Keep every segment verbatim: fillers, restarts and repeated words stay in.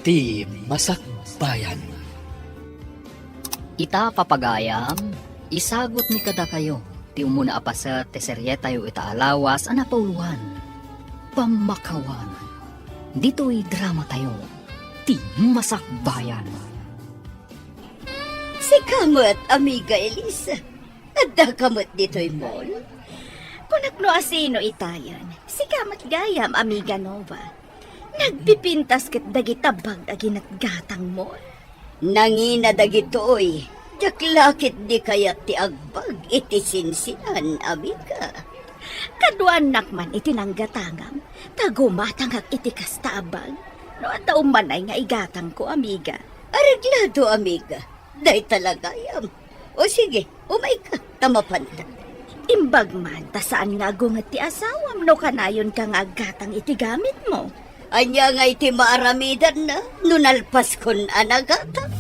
Ti Masakbayan. Ita, papagayam, isagut mi kadakayo ti umuna a paset ti serietayo ita a lawas a napauloan, Pammakawan. Ditoy dramatayo, Ti Masakbayan. Sika met, Amiga Elisa. Addaka met ditoy mall? Kunak no asino itayen. Sika met gayam, Amiga Nova. Nagpipintas ket dagita bag a ginatgatangmo. Nangina dagitoy. Diak la ketdi kayat ti agbag iti sinsinan, amiga. Kaduanak man iti nanggatangam, ta gumatangak iti kasta a bag. No adda ummanay nga igatangko, amiga. Areglado, amiga. Dayta la gayam. O sige, umayka, ta mapanta. Imbag man, ta saan nga agunget ti asawam no kanayonka nga aggatang iti gamitmo. Ania ngay ti maaramidanna no nalpaskon a nagatang?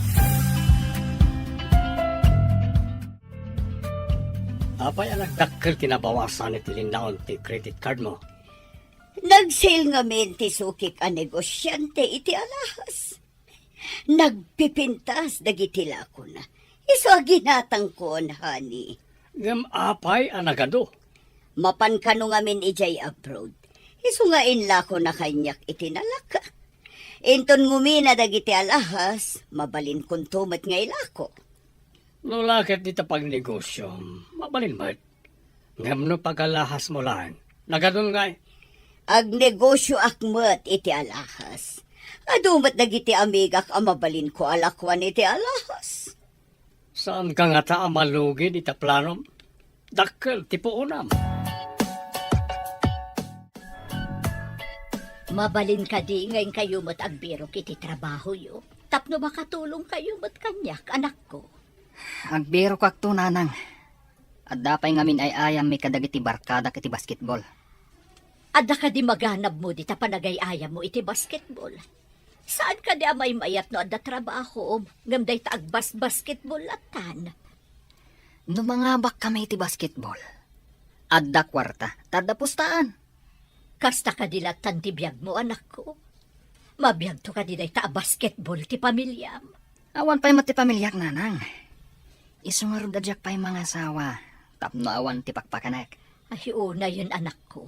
Apay a nagdakkel ti nabawasan iti linnaon ti credit cardmo? Nag-sale ngamin ti sukik a negosiante iti alahas. Nagpipintas dagiti lakona. Isu a ginatangkon, honey. Ngem apay a nagadu? Mapan kano ngamin idiay abroad. Isu nga inlakona kaniak iti nalaka. Inton ngumina dagiti alahas, mabalinkonto met nga ilako. No la ket dita pagnegosiom, mabalin met. Ngem no pagalahasmo laeng, nagadun ngay? Agnegosioak met iti alahas. Adu met dagiti amigak a mabalinko a lakuan iti alahas. Saanka ngata a malugi dita planom? Dakkel ti puonam. Mabalin kadi nga inkayo met agbirok iti trabahoyo tapno makatulongkayo met kaniak, anakko? Agbirokakto, nanang. Adda pay ngamin ay-ayammi kadagiti barkadak iti basketball. Adda kadi maganabmo dita panagay-ayammo iti basketball? Saan kadi a maymayat no adda trabahom, ngem dayta agbasbasketball lattan? No mangabakkami iti basketball, adda kuarta, ta adda pustaan. Kasta kadi lattan ti biagmo, anakko? Mabiagto kadi dayta a basketball ti pamiliam? Awan pay met ti pamiliak, nanang. Isu ngarud a diak pay mangasawa tapno awan ti pakpakanek. Ay, unayen, anakko.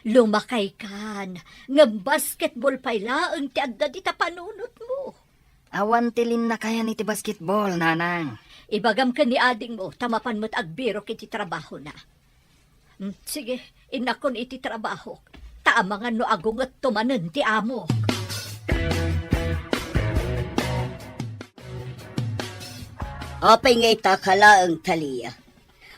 Lumakaykan, ngem basketball pay laeng ti adda dita panunotmo. Awan ti linnakayan iti basketball, nanang. Ibagam ken ni adingmo ta mapan met agbirok iti trabahona. Hmm, sige, innakon iti trabahok, ta amangan no agungetto manen ti amok. Apay nga ita ka laeng, Talia?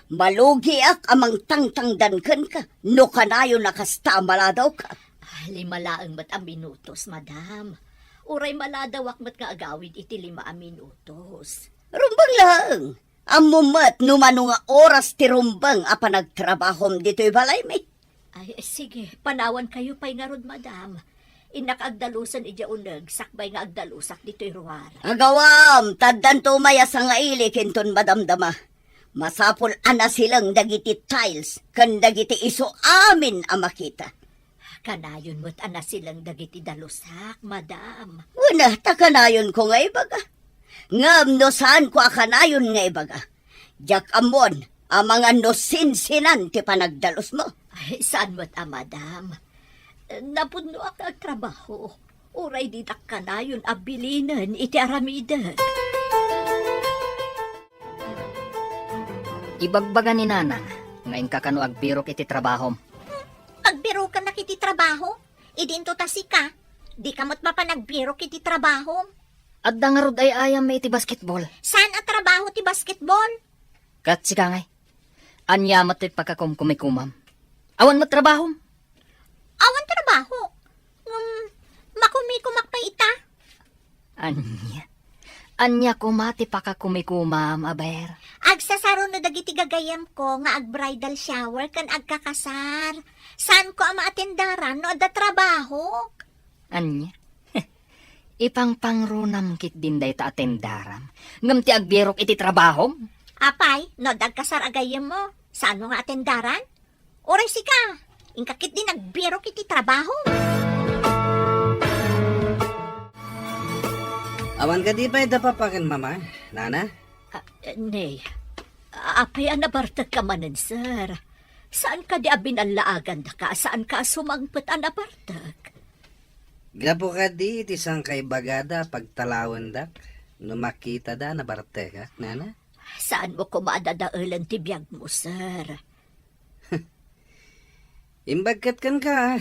Malugiak a mangtangtangdan kenka no kanayon a kasta a maladawka. Ah, lima laeng met a minutos, madam. Uray maladawak met nga agawid iti lima a minutos. Rumbeng laeng. Ammom met no mano nga oras ti rumbeng a panagtrabahom ditoy balaymi. Ay, sige, panawankayo pay ngarud, madam. Innak agdalusen idiay uneg, sakbay nga agdalusak ditoy ruar. Agawam, ta addanto umay a sangailik inton madamdama. Masapul a nasileng dagiti tiles ken dagiti isu amin a makita. Kanayon met a nasileng dagiti dalusak, madam. Wen, ta kanayonko nga ibaga. Ngem no saanko a kanayon nga ibaga, diak ammon amangan no sinsinan ti panagdalusmo. Ay, saan met a, madam. Napudnoak nga agtrabaho. Uray ditak kanayon a bilinen iti aramidek. Ibagbaga ni Nanang nga inka kano agbirok iti trabahom. Pagbirokanak iti trabaho? Idinto ta sika, dika met mapan agbirok iti trabahom. Adda ngarud ay-ayammi iti basketball. Saan a trabaho ti basketball? Ket sika ngay, ania met ti pakakumkumikumam? Awan met trabahom? Awan trabaho. Ngem, makumikumak pay ita. Ania? Ania koma ti pakakumikumam, aber? Agsasaro no dagiti gagayyemko nga ag-bridal shower ken agkakasar. Saanko a maatendaran no adda trabahok. Ania? Ipangpangrunam ketdin dayta atendaram, ngem ti agbirok iti trabahom? Apay, no adda agkasar a gayyemmo, saanmo nga atendaran? Uray sika, inka ketdi nagbirok iti trabaho. Awan kadi pay da papa ken mama, nana? Ah, eh, ne. Apay a nabartekka manen, sir? Saan kadi a binallaagandaka? Saanka a sumangpet a nabartek? Gapu kadi iti sangkaibagada a pagtalawendak no makitada a nabartekak, nana? Saanmo koma a dadaelen ti biagmo, sir. Imbag ket kenka,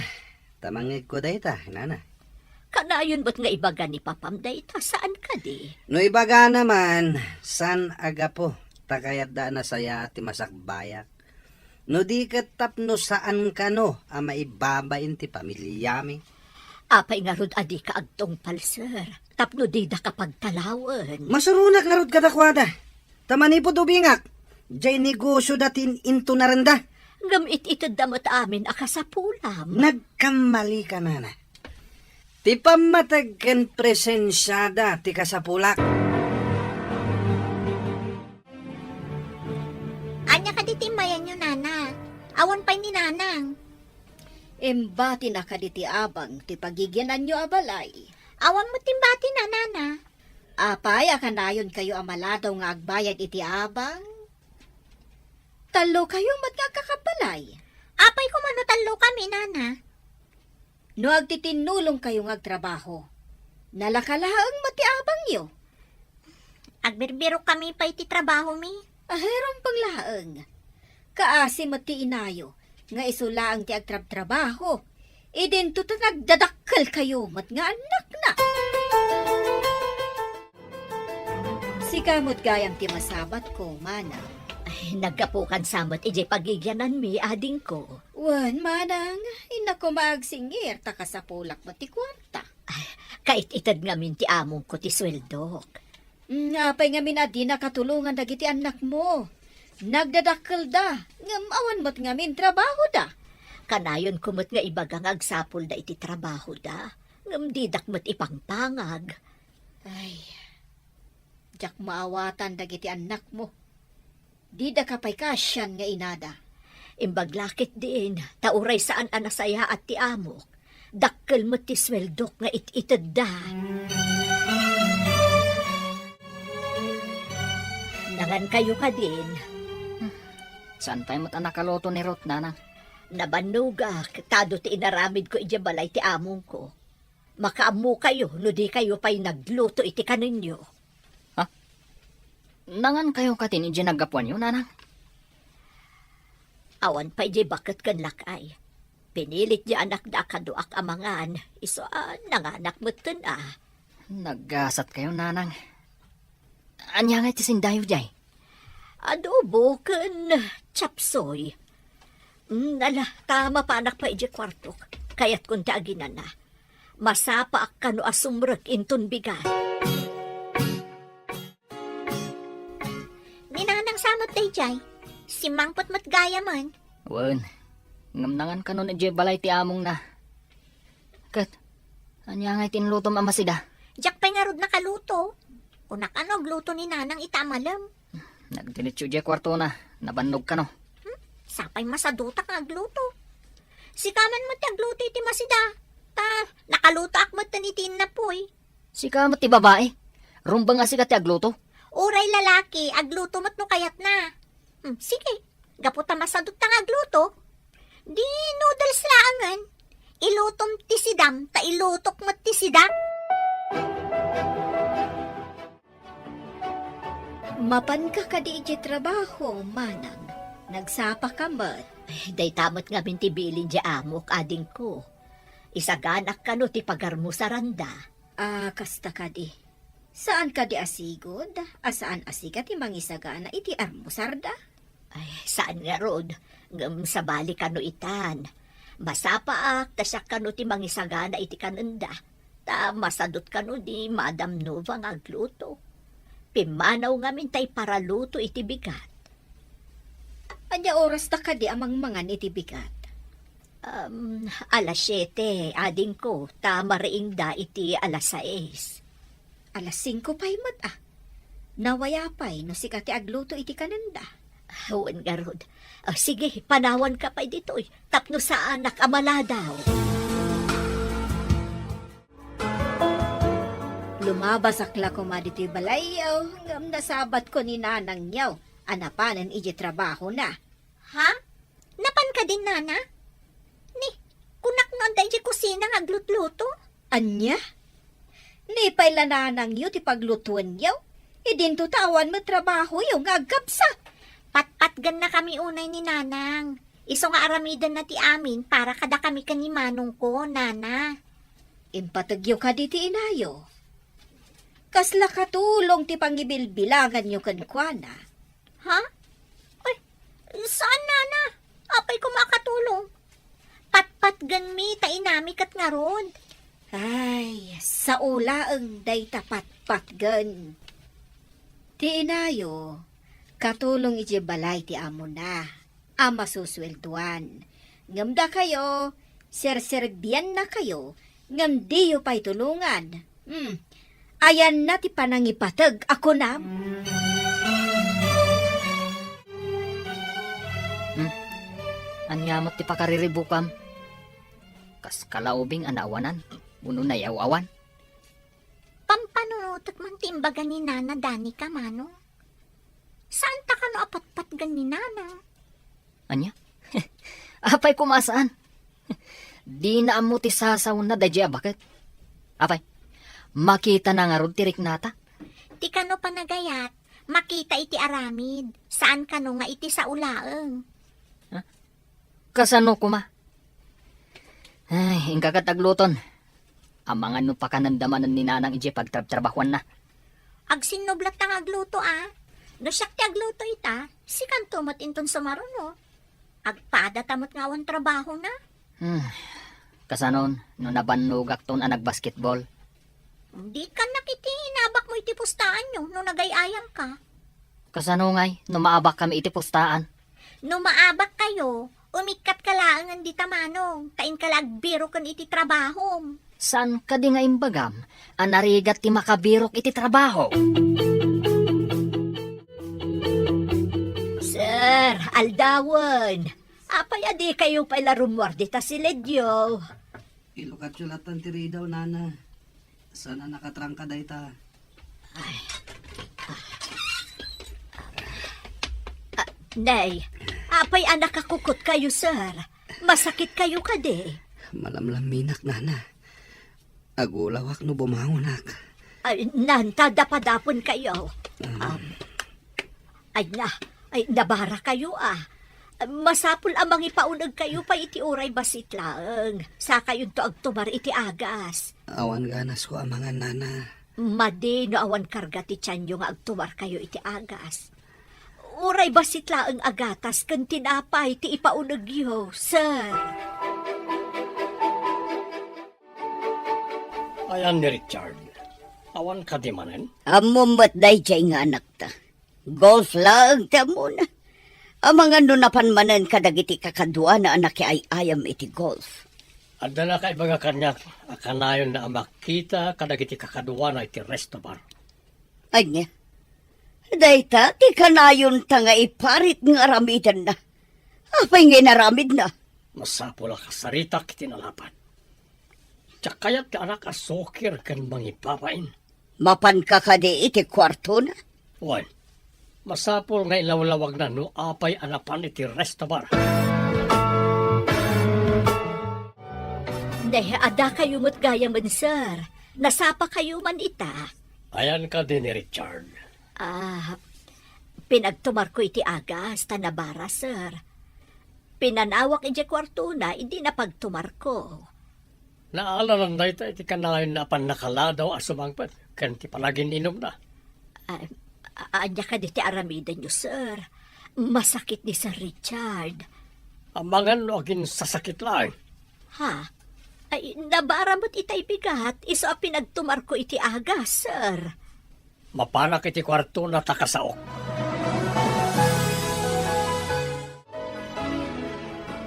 ta mangngegko dayta, nana. Kanayon met nga ibaga ni papam dayta, saan kadi? No ibagana man, saan a gapu ta kayatda a nasayaat ti masakbayak. No di ket tapno saan kano a maibabain ti pamiliami. Apay ngarud a dika agtungpal, sir, tapno didaka pagtalawen? Masuronak ngarud kadakuada. Ta manipud ubingak, diay negosio da ti in-, intunarenda. Ngem it-itedda met amin a kasapulam. Nagkammalika, nana. Ti pammateg ken presensiada ti kasapulak. Ania kadi ti immayanyo, nana? Awan pay ni nanang. Imbatina kadi ti abang ti pagigiananyo a balay? Awan met imbatina, nana. Apay a kanayonkayo a maladaw nga agbayad iti abang? Tallokayo met nga agkakabbalay. Apay koma no tallokami, nana? No agtitinnulongkayo nga agtrabaho, nalaka laeng met ti abangyo. Agbirbirok kami pay ti trabahomi. Ay, rumbeng laeng. Kaasi met ti inayo nga isu laeng ti agtrabtrabaho. Idinto ta nagdadakkelkayo met nga annakna. Sika met gayam ti masabatko, manang. Ay, naggapukan sa met idiay pagigiananmi, adingko. Wen, manang, innak koma agsingir, ta kasapulak met ti kuarta. Ay, kait-ited ngamin ti amongko ti sueldok. Mm, apay ngamin a di nakatulongan dagiti annakmo? Nagdadakkelda, ngem awan met ngamin trabahoda. Kanayonko met nga ibaga nga agsapulda iti trabahoda, ngem didak met ipangpangag. Ay, diak maawatan dagiti annakmo. Didaka pay kaasian nga inada. Imbag la ketdin, ta uray saan a nasayaat ti amok, dakkel met ti sueldok nga it-itedda. Nangankayo kadin. Saan pay met a nakaluto ni Ruth, nanang? Nabannogak, ta adu ti inaramidko idiay balay ti amongko. Makaammokayo no dikayo pay nagluto iti kanenyo. Ha? Nangankayo katin idiay naggapuanyo, nanang? Awan pay diay baket ken lak-ay. Pinilit diay anakda a kaduak a mangan, isu a nanganak metten a. Naggasatkayo, nanang. Ania ngay ti sindayo diay? Adobo ken chapsoy. Mm, ala, ta mapanak pay idiay kuartok. Kayatkon ti aginana. Masapaak kano a sumrek inton bigat. Ni nanang sa met daydiay. Simmangpet met gayamen. Wen, ngem nangan kano idiay balay ti amongna. Ket, ania ngay ti inlutom a masida? Diak pay ngarud nakaluto. Kunak a no agluto ni nanang ita a malem. Nagdiretso idiay kuartona, nabannog kano. Hmm? Sapay masadutak nga agluto. Sika man met ti agluto iti masida. Ta, nakalutoak met iti innapoy. Sika met ti babai. Rumbeng a sika ti agluto. Uray lalaki, agluto met no kayatna. Hmm, sige. Gapu ta masadut ta nga agluto, di noodles laengen. Ilutom ti sidam, ta ilutok met ti sida. Mapanka kadi idiay trabaho, manang? Nagsapaka met. Ay, dayta met ngamin ti bilin diay amok, adingko. Isaganak kano ti pagarmusaranda. Ah, kasta kadi. Saan kadi a sigud a saan a sika ti mangisagana iti armusarda? Ay, saan ngarud, ngem sabali kano itan. Masapaak ta siak kano ti mangisagana iti kanenda. Ta masadut kano ni Madam Nova nga agluto. Pimmanaw ngamin ta iparaluto iti bigat. Ania oras ta kadi a mangmangan iti bigat? Um, alas siete, adingko, ta mariingda iti alas sais. Alas singko pay met, a. Nawaya pay no sika ti agluto iti kanenda. Wen ngarud. Ah, sige, panawanka pay ditoy, tapno saanak a maladaw. Lumabasak la koma ditoy balayyo, ngem nasabatko ni nanangyo a napanen idiay trabahona. Ha? Napan kadin, nana? Ni, kunak no adda idiay kusina nga aglutluto? Ania? Ni pay la nanangyo ti paglutuenyo? Idinto ta awan met trabahoyo nga agkabsat. Patpatgennakami unay ni nanang. Isu nga aramidenna ti amin para kadakami ken ni manongko, nana. Impategyo kadi ti inayo. Kasla katulong ti pangibilbilanganyo kenkuana. Ha? Ay, saan, nana? Apay koma a katulong? Patpatgenmi ta inami ket ngarud. Ay, sao laeng dayta patpatgen. Ti inayo, katulong idiay balay ti amona a masusueldoan. Ngem dakayo, serserbiannakayo, ngem diyo pay tulongan. Hmm. Ayanna ti panangipateg a kunam? Hmm? Ania met ti pakariribukam? Kas kalaubing a naawanan, wenno nayaw-awan? Pampanunotek man ti imbaga ni Nana Danica, manong. Saanta kano a patpatgen ni Nana? Ania? Apay koma a saan? Dina ammo ti sasaona daydiay a baket. Apay, makitana ngarud ti riknata? Ti kano panagayat, makita iti aramid, saan kano nga iti sao laeng. Ha? Kasano koma? Ay, inka ket agluton. Amangan no pakanenda manen ni Nanang idiay pagtrabtrabahuanna. Agsinnublatta nga agluto, a. No siak ti agluto ita, sikanto met inton sumaruno. Agpadata met nga awan trabahona. Hmm. Kasanon, no nabannogakton a nagbasketball? Di kannak iti inabakmo iti pustaanyo no nagay-ayamka. Kasano ngay no maabakkami iti pustaan? No maabakkayo, umikkatka laengen dita, manong, ta inka la agbiro ken iti trabahom. Saan kadi nga imbagam a narigat ti makabirok iti trabaho? Sir, aldawen. Apay a dikayo pay la rummuar dita siledyo? Ilukatyo latan ti ridaw, nana. Saan a nakatrangka dayta. Ay. Ah, ah, nay, apay a nakakukot kayo, sir? Masakit kayo kadi? Malamlaminak, nana. Agulawak no bumangonak. Ay, nanta, dapadapon kayo. Ah. Um, Ay na, ay, nabara kayo, a. Masapul a mangipauneg kayo pay iti uray bassit laeng. Sakayonto agtumar iti agas. Awan ganasko a mangan, nana. Madi no awan karga ti tianyo nga agtumar kayo iti agas. Uray bassit laeng a gatas ken tinapay ti ipaunegyo, sir. Ayan ni Richard. Awan kadi manen? Ammom met daydiay nga anakta. Golf laeng ti ammona. Amangan no napan manen kadagiti kakaduana a nakiay-ayam iti golf. Adda nakaibaga kaniak a kanayonna a makita kadagiti kakaduana iti resto bar. Ania? Dayta ti kanayonta nga iparit nga aramidenna. Apay nga inaramidna? Masapul a kasaritak iti nalapan. Diak kayat ti anak a sukir ken mangibabain. Mapanka kadi iti kuartona? Wen, masapul nga ilawlawagna no apay a napan iti resto bar. Ne, adda kayo met gayamen, sir. Nasapa kayo man ita? Ayan kadi ni Richard? Ah, pinagtumarko iti agas ta nabara, sir. Pinanawak idiay kuartona idi napagtumarko. Naalanan dayta iti kanayonna a pannakaladaw a sumangpet ken ti panagin-inumna. Ah, a-, ania kadi ti aramidenyo, sir? Masakit ni Sir Richard. Amangan no aginsasakit laeng. Ha? Ay, nabara met itay bigat, isu a pinagtumarko iti agas, sir. Mapanak iti kuartona ta kasaok.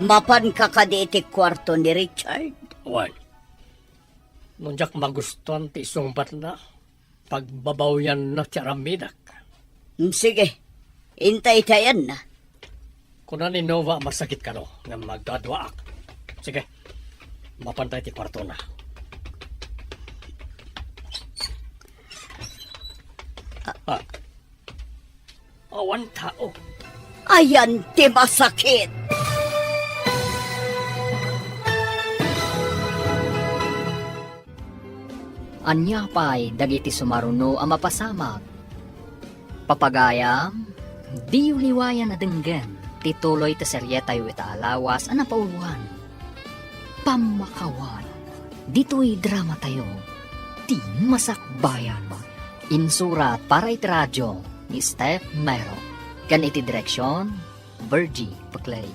Mapanka kadi iti kuarto ni Richard? Wen. No diak magustuan ti isungbatna, pagbabawyanna ti aramidak. Mm, sige. Intaytayanna. Kuna ni Nova a masakit kano ngem agduaduaak. Sige, mapanta iti kuartona. Ah. Awan tao. Ayan ti masakit. Ania pay dagiti sumaruno a mapasamak? Papagayam, diyo liwayan a denggen ti tuloy ti serietayo ita a lawas a napauloan. Pammakawan. Ditoy dramatayo, Ti Masakbayan. Insurat para iti radio ni Steph Mero. Ken iti direksion, Virgie Peclay.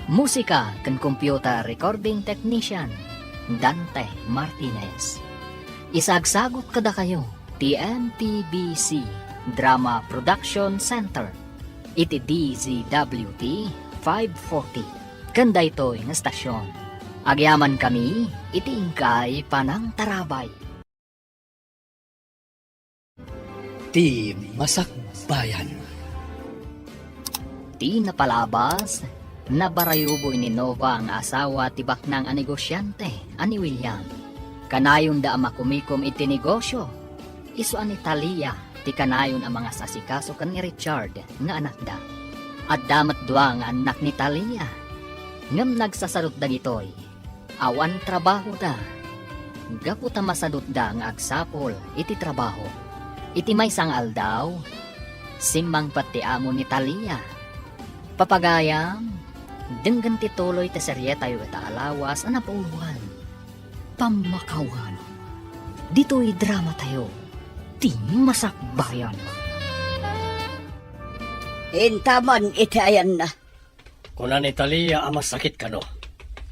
Musika ken computer recording technician, Dante Martinez. Isagsagut kadakayo ti M P B C Drama Production Center iti D Z W T five forty. Ken daytoy nga estasion, agyamankami iti inkay panangtarabay. Ti Masakbayan. Ti napalabas, nabarayuboy ni Nova nga asawa ti baknang a negosiante a ni William. Kanayonda a makumikom iti negosio. Isu a ni Talia ti kanayon a mangasasikaso ken ni Richard nga anakda. Adda met dua nga annak ni Talia, ngem nagsasadut dagitoy. Awan trabahoda. Gapu ta masadutda nga agsapul iti trabaho. Iti maysa nga aldaw, simmangpet ti amo ni Talia. Papagayam, denggen ti tuloy ti serietayo ita a lawas a napauloan. Pammakawan. Ditoy dramatayo, Ti Masakbayan. Intaman iti ayanna. Kuna ni Talia a masakit kano.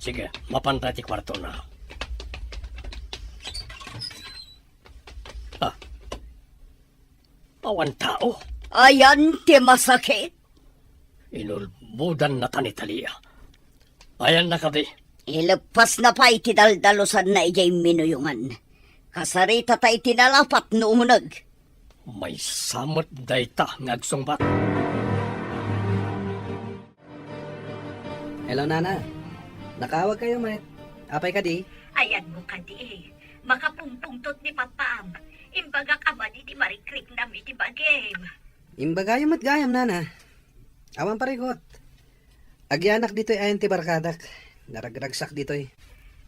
Sige, mapanta ti kuartona. Ah. Awan tao. Ayan ti masakit. Inulbodan na ta ni Talia. Ayan na kadi. Ileppasna pay ti daldalusanna idiay minuyongan. Kasarita ta iti nalapat no umuneg. Maysa met dayta nga agsungbat. Hello, Nana. Nakaawag kayo, met. Apay kadi? Ayanmo kadi, eh. Makapungpungtot ni Papam. Imbagak a madi ti marikriknam iti bagim. Imbagayo met gayam, Nana. Awan parigot. Agyanak ditoy ayan ti barkadak. Naragragsak ditoy.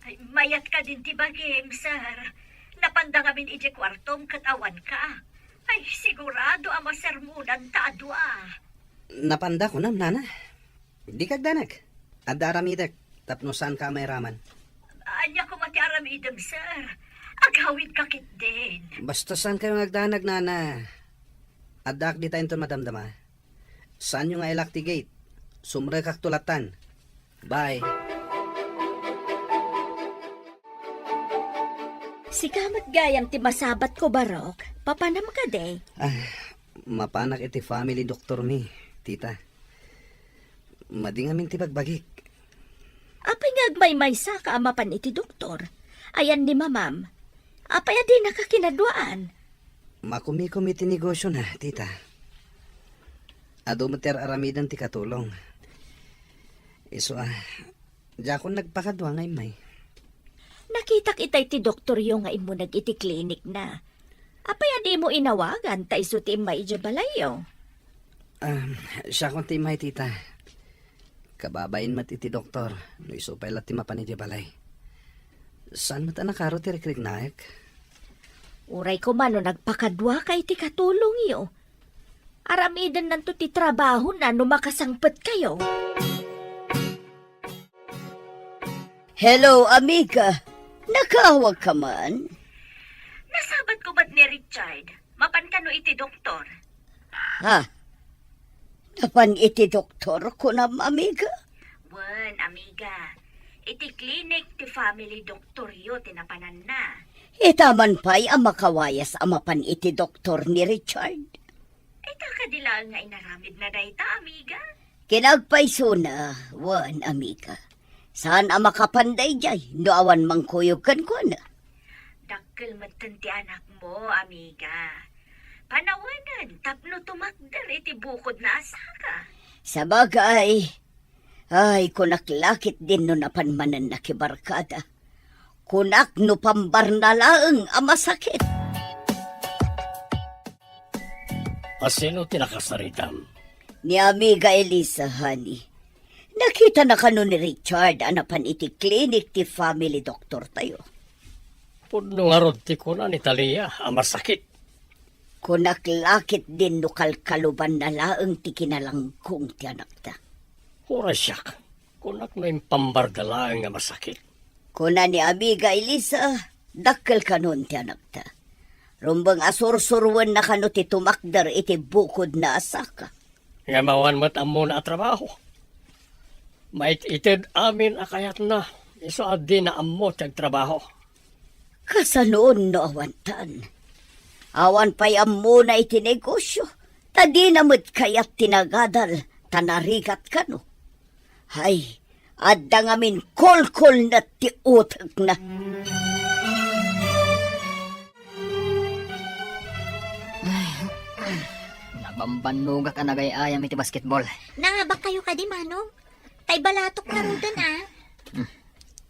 Ay, mayat kadin ti bagim, sir. Napanda ngamin idiay kuartom ket awanka. Ay, sigurado a masermonan ta a dua. Napanda kunam, Nana. Dika agdanag. Adda aramidek tapno saanka a mairaman. Ania koma ti aramidem, sir? Agawidka ketdin. Basta saankayo nga agdanag, Nana. Addaak dita inton madamdama. Saanyo nga ilak ti gate. Sumrekakto lattan. Bye. Sika met gayam ti masabatko, Barok. Papanam kadi? Ah, mapanak iti family doctor mi, tita. Madi ngamin ti bagbagik. Apay nga agmaymaysaka a mapan iti doktor? Ayan ni mamam. Apay a dinaka kinaduaan? Makumikom iti negosiona, tita. Adu met ti ar-aramiden ti katulong. Isu a, diakon nagpakadua nga immay. Nakitak itay ti doktoryo nga immuneg iti klinikna. Apay a dimo inawagan ta isu ti immay idiay balayyo? Um, siakon ti immay, tita. Kababain met iti doktor, no isu pay la ti mapan idiay balay. Saan met a nakaro ti rikriknaek? Uray koma no nagpakaduaka iti katulongyo. Aramidennanto ti trabahona no makasangpetkayo. Hello, amiga. Nakaawagka man? Nasabatko met ni Richard. Mapan kano iti doktor? Ha? Napan iti doktor, kunam, amiga? Wen, amiga. Iti klinik ti family doktoryo ti napananna. Ita man pay a makawayas a mapan iti doktor ni Richard. Ita kadi laeng nga inaramidna dayta, amiga? Kinagpaysona, wen, amiga. Saan a makapan daydiay no awan mangkuyog kenkuana. Dakkel metten ti anakmo, amiga. Panawanen tapno tumakder iti bukodna a saka. Sabagay, ay, kunak la ketdin no napan manen nakibarkada. Kunak no pambarna laeng a masakit. A sino ti nakasaritam? Ni Amiga Elisa, honey. Nakitana kano ni Richard a napan iti klinik ti family doktortayo. Pudno ngarud ti kuna ni Talia a masakit. Kunak la ketdin no kalkalubanna laeng ti kinalangkong ti anakta. Uray siak, kunak no impambarda laeng nga masakit. Kuna ni Amiga Elisa, dakkel kanon ti anakta. Rumbeng a sursuroenna kano ti tumakder iti bukodna a saka. Ngem awan met ammona a trabaho. Mait-ited amin a kayatna, isu a dina ammo ti agtrabaho. Kasanoon no awantan? Awan pay ammona iti negosyo, ta dina met kayat ti nagadal, ta narigat kano. Hay, adda ngamin kolkolna ti utekna. Nabambannogak a nagay-ayam iti basketball. Nangabak kayo kadi, Manong? Tay balatok na ruden, ah. Hmm.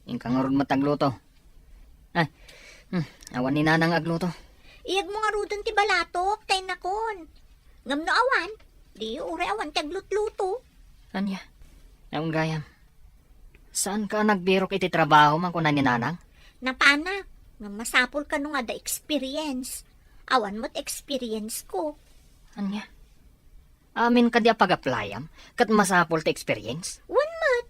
Inka ngarud met agluto. Ay, hmm, awan ni Nanang agluto. Iyag mo ngaruden ti balatok, tay nakon. Ngem no awan, di uray awan ti aglutluto. Ania? Awan gayam. Saan ka nagbirok iti trabaho, man kuna ni Nanang? Napana, nga masapul kano nga da experience. Awan met experience ko. Ania? Amin kadi a pag-applyam, ket masapul ti experience? Wen met.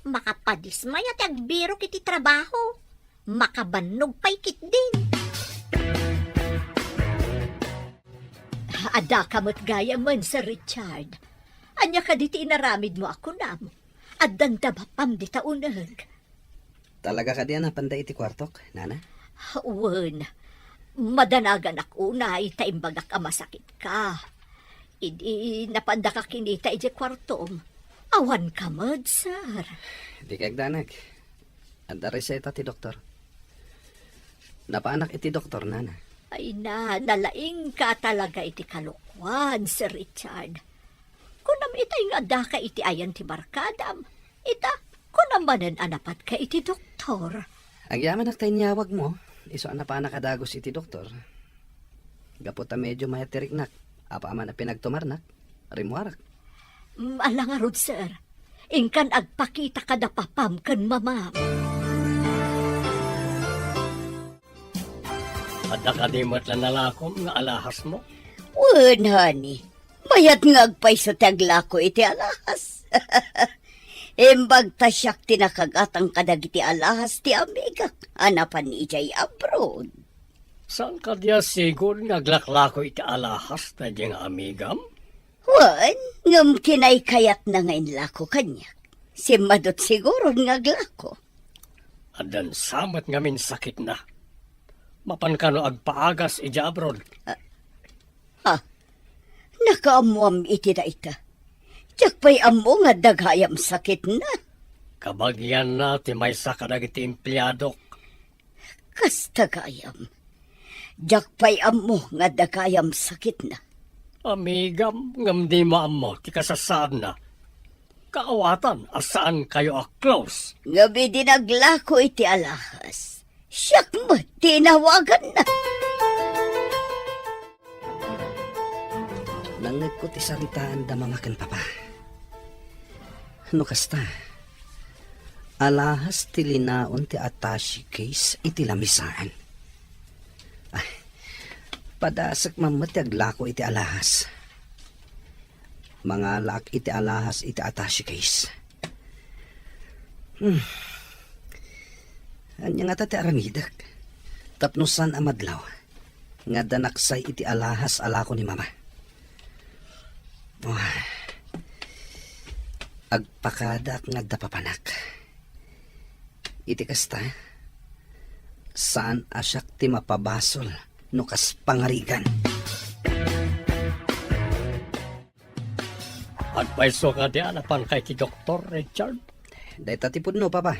Makapadismaya ti agbirok iti trabaho. Makabannog pay ketdin. Adda ka met gayamen, Sir Richard. Ania kadi ti inaramidmo a kunam? Addan da bapam dita uneg. Talaga kadi a napanda iti kuartok, Nana? Wen, madanaganak unay ta imbagak a masakitka. Idi napanda ka kinita idiay kuartom, awan ka met, sir. Di kagdanag. Adda reseta ti doktor. Napaanak iti doktor, Nana. Ay na, nalaing ka talaga iti kalokuan, Sir Richard. Kunam itay nga adda ka iti ayan ti barkadam. Ita, kunam manen a napatka iti doktor. Agyamanak ta inyawagmo, isu a napaanak a dagus iti doktor. Gapu ta medio mayat ti riknak, apaman a pinagtumarnak, rimmuarak. Mm, ala ngarud, sir. Inkan agpakita kada papam ken mamam. Adda kadi met la nalakom nga alahasmo? Wen, honey. Mayat nga agpayso ti aglako iti alahas. Imbag ta siak ti nakagatang kadagiti alahas ti amigak a napan idiay abroad. Saan kadi a sigud nga aglaklako iti alahas daydi nga amigam? Wen, ngem kinaykayatna nga inlako kaniak. Simmadut siguron nga aglako. Addan sa met ngamin sakitna. Mapan kano agpaagas idiay abroad? Ah, ha? Nakaammoam iti dayta. Diak pay ammo nga adda gayam sakitna. Kabagianna ti maysa kadagiti empleadok. Kasta gayam. Diak pay ammo nga adda gayam sakitna. Amigam, ngem dimo ammo ti kasasaadna. Kaawatan a saan kayo a close. Ngem idi naglako iti alahas, siak met ti inawaganna. Nangngegko ti saritaan da mama ken papa. No kasta, alahas ti linaon ti attache case iti lamisaan. Ay, padasek man met ti aglako iti alahas. Mangalaak iti alahas iti attache case. Hmm. Ania ngata ti aramidek? Tapno saan a madlaw nga adda naksay iti alahas a lako ni mama. Oh. Agpakadaak nga adda papanak. Iti kasta, saan a siak ti mapabasol no kas pangarigan. Agpayso kadi a napanka iti doktor, Richard? Dayta ti pudno, Papa.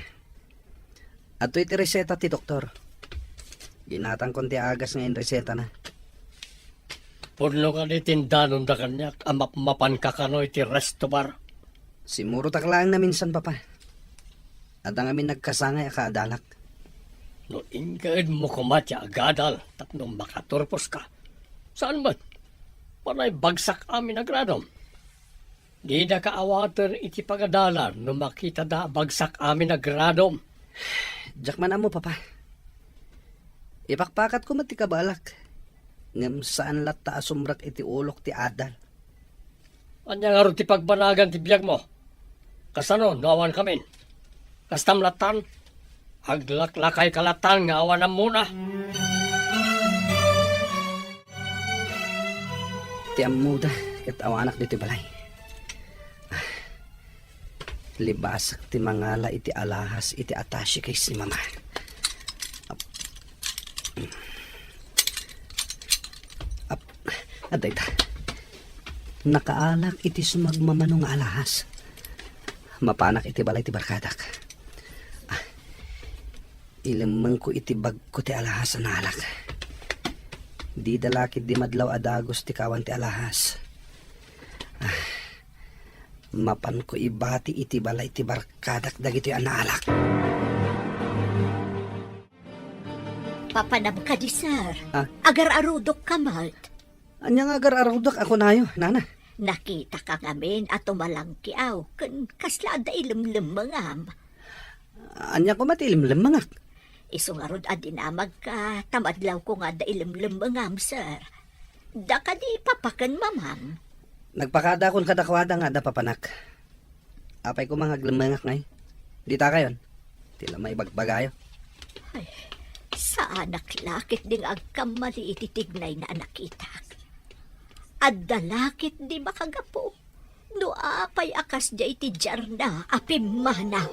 Adtoy ti reseta ti doktor. Ginatangkon ti agas nga inresetana. Pudno kadi ti indanonda kaniak a mapmapanka kano iti resto bar? Simmurotak laeng naminsan, Papa. Adda ngamin nagkasangay a kaadalak. No inkaedmo koma ti agadal tapno makaturposka, saan met? Panay bagsak amin a gradom. Didaka awaten iti pagadalan no makitada a bagsak amin a gradom. Diak man ammo, Papa. Ipakpakatko met ti kabaelak, ngem saan latta a sumrek iti ulok ti adal. Ania ngarud ti pagbanagan ti biagmo? Kasano no awan kamin? Kastam lattan? Aglaklakayka lattan nga awan ammona. Ti ammoda ket awanak ditoy balay. Ah, libasak ti mangala iti alahas iti attache case ni Mama. Ap-, ap-, adda ita. Nakaalak iti sumagmamano nga alahas. Mapanak iti balay ti barkadak. Ah, ilemmengko iti bagko ti alahas a naalak. Dida la ketdi madlaw a dagus ti kawan ti alahas. Ah, mapanko ibati iti balay ti barkadak dagitoy a naalak. Papanam kadi, sir? Ah? Agar-arudok ka met. Ania nga agar-arudok a kunayo, nana? Nakitaka ngamin a tumalangkiaw ken kasla adda ilemlemmengam. Ania koma ti ilemlemmengak? Isu ngarud a dinamagka, ta madlawko nga adda ilemlemmengam, sir. Da kadi papa ken mamam? Nagpakadakon kadakuada nga adda papanak. Apay koma nga aglemmengak ngay? Ditakayon. Ti la maibagbagayo. Ay, saanak la ketdi nga agkammali iti tignayna a nakitak. Adda la ketdi makagapu no apay a kasdiay ti diarna a pimmanaw.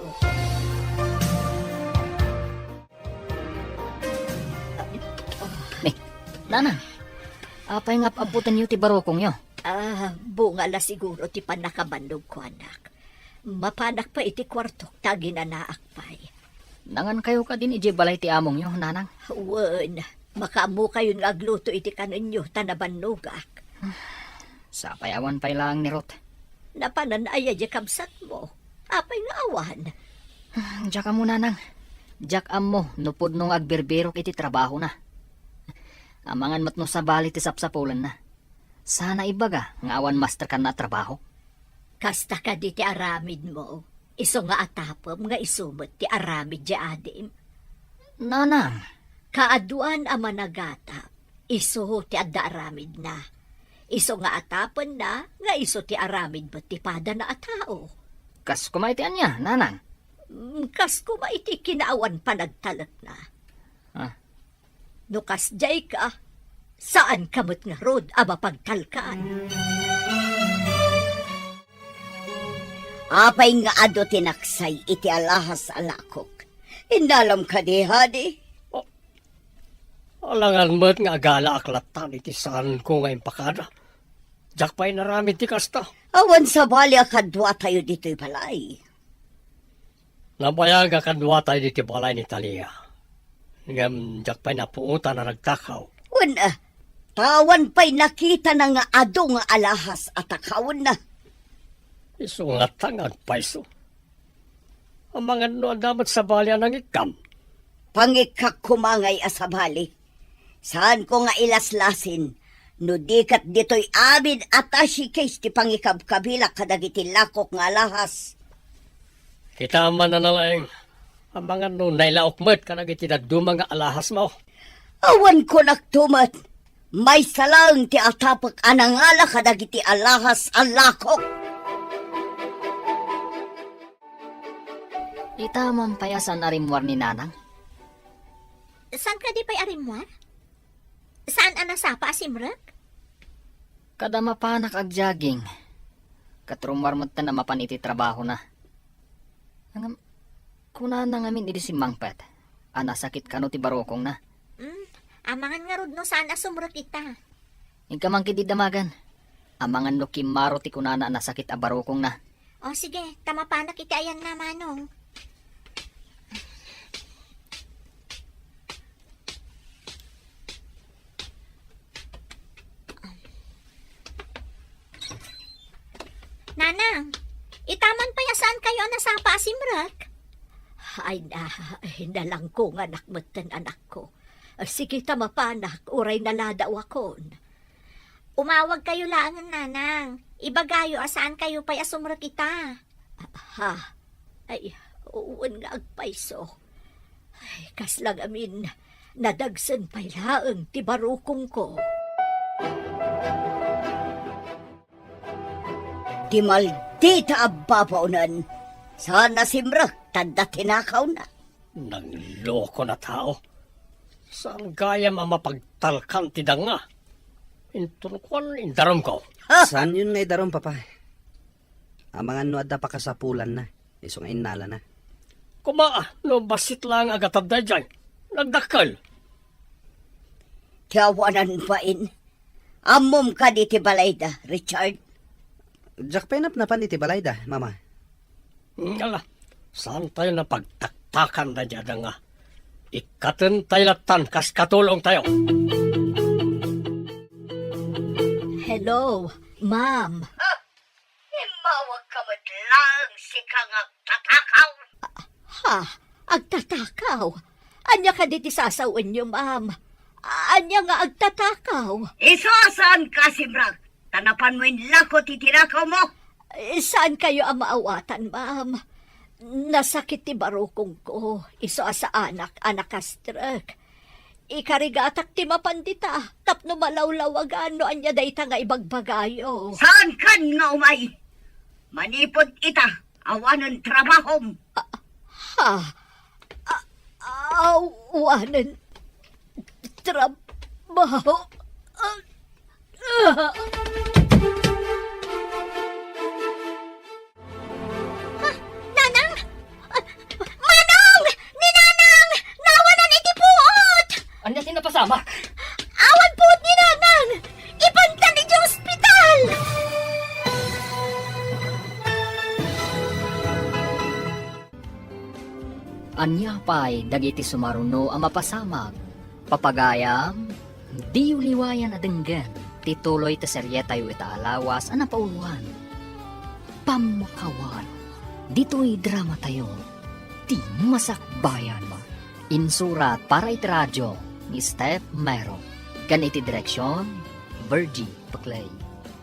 Ni, Nanang, apay nga ap-apputenyo ti barukongyo? Ah, bunga la siguro ti pannakabannogko, anak. Mapanak pay iti kuartok ta aginanaak pay. Nangankayo kadin idiay balay ti amongyo, Nanang? Wen, makaammokayon nga agluto iti kanenyo ta nabannogak. Sapay awan pay laeng ni Ruth. Napanan aya diay kabsatmo? Apay nga awan? Diak ammo, Nanang. Diak ammo no pudno nga agbirbirok iti trabahona. Amangan met no sabali ti sapsapulenna. Saan a ibaga nga awan master kanna a trabaho? Kasta kadi ti aramidmo, isu nga atapem nga isu met ti aramid diay adim? Nanang. Kaaduan a managatap, isu ti adda aramidna. Isu nga atapenna nga isu ti aramid met ti padana a tao. Kas koma iti ania, Nanang? Mm, kas koma iti kinaawan panagtalekna. Ah. No kasdiay ka, saanka met ngarud a mapagtalkan. Apay nga adu ti naksay iti alahas a lakok? Innalam kadi, Hadi? Oh, alangan met nga agalaak lattan iti saanko nga impakada. Diak pay naramid ti kasta. Awan sabali a kaduatayo ditoy balay. Nabayag a kaduatayo ditoy balay ni Talia. Ngem diak pay napuotan a nagtakaw. Wen, ah, ta awan pay nakitana nga adu nga alahas a takawenna. Isu ngata nga agpayso. Amangan no adda met sabali a nangikkam? Pangikkak koma ngay a sabali. Saanko nga ilaslasin no di ket ditoy amin a attache case ti pangikabkabilak kadagiti lakok nga alahas. Kitaem man a nalaing, amangan no nailaok met kadagiti dadduma nga alahasmo. Awan kunakto met, maysa laeng ti atapek a nangala kadagiti alahas a lakok. Ita man pay a saan a rimmuar ni Nanang? Saan kadi pay a rimmuar? Saan a nasapa a simrek? Kada mapanak agjaging, ket rummuar metten a mapan iti trabahona. Ngem, kunana ngamin idi simmangpet a nasakit kano ti barukongna. Mm, amangan ngarud no saan a sumrek ita. Inka man ketdi damagan. Amangan no kimmaro ti kunana a nasakit a barukongna. O, sige, ta mapanak iti ayanna, Manong. Nanang, ita man pay a saankayo a nasapa a simrek? Ay na, nalangkonganak metten, anakko. Sige ta mapanak, uray naladawakon. Umawagkayo laengen, Nanang. Ibagayo a saankayo pay a sumrek ita. Ha? Ay, wen nga agpayso. Ay, kasla ngamin, nadagsen pay laeng ti barukongko. Ti maldita a babaonen, saan a simrek ta adda tinakawna. Nangloko na tao. Saan gayam a mapagtalkan ti danga? Inton kuan, indarumko. Ha? Saanyon nga idarum, Papa? Amangan no adda pakasapulanna, isu nga innalana. Koma, no bassit laeng a gatad daydiay, nagdakkel. Ti awanan bain. Ammom kadi ti balayda, Richard? Diak pay napnapan iti balayda, Mama. Ala, saantayo a pagtaktakan daydiay a danga. Ikkatentayo lattan kas katulongtayo. Hello, ma'am. Immawagka met laeng, sika nga agtatakaw. Ha? Agtatakaw? Ania kadi ti sasawenyo, ma'am? Ania nga agtatakaw? Isu a saanka a simrek, ta napanmo inlako ti tinakawmo. Eh, saankayo a maawatan, ma'am. Nasakit ti barukongko, isu a saanak a nakastrek. Ikarigatak ti mapan dita, tapno malawlawagan no ania dayta nga ibagbagayo. Saankan nga umay? Manipud ita, awanen trabahom. Ah, ha? Ah, awanen trabaho? Ah, ah. Ah, Nanang! Ah, Manong! Ni Nanang! Nawanan iti puot! Ania ti napasamak? Awan puot ni Nanang! Ipantan iti ospital! Ania pay dagiti sumaruno a mapasamak? Papagayam, diyo liwayan a denggen ti tuloy ti serietayo ita a lawas a napauloan, Pammakawan. Ditoy dramatayo, Ti Masakbayan. Insurat para iti radio ni Steph Mero, ken iti direksion, Virgie Peclay.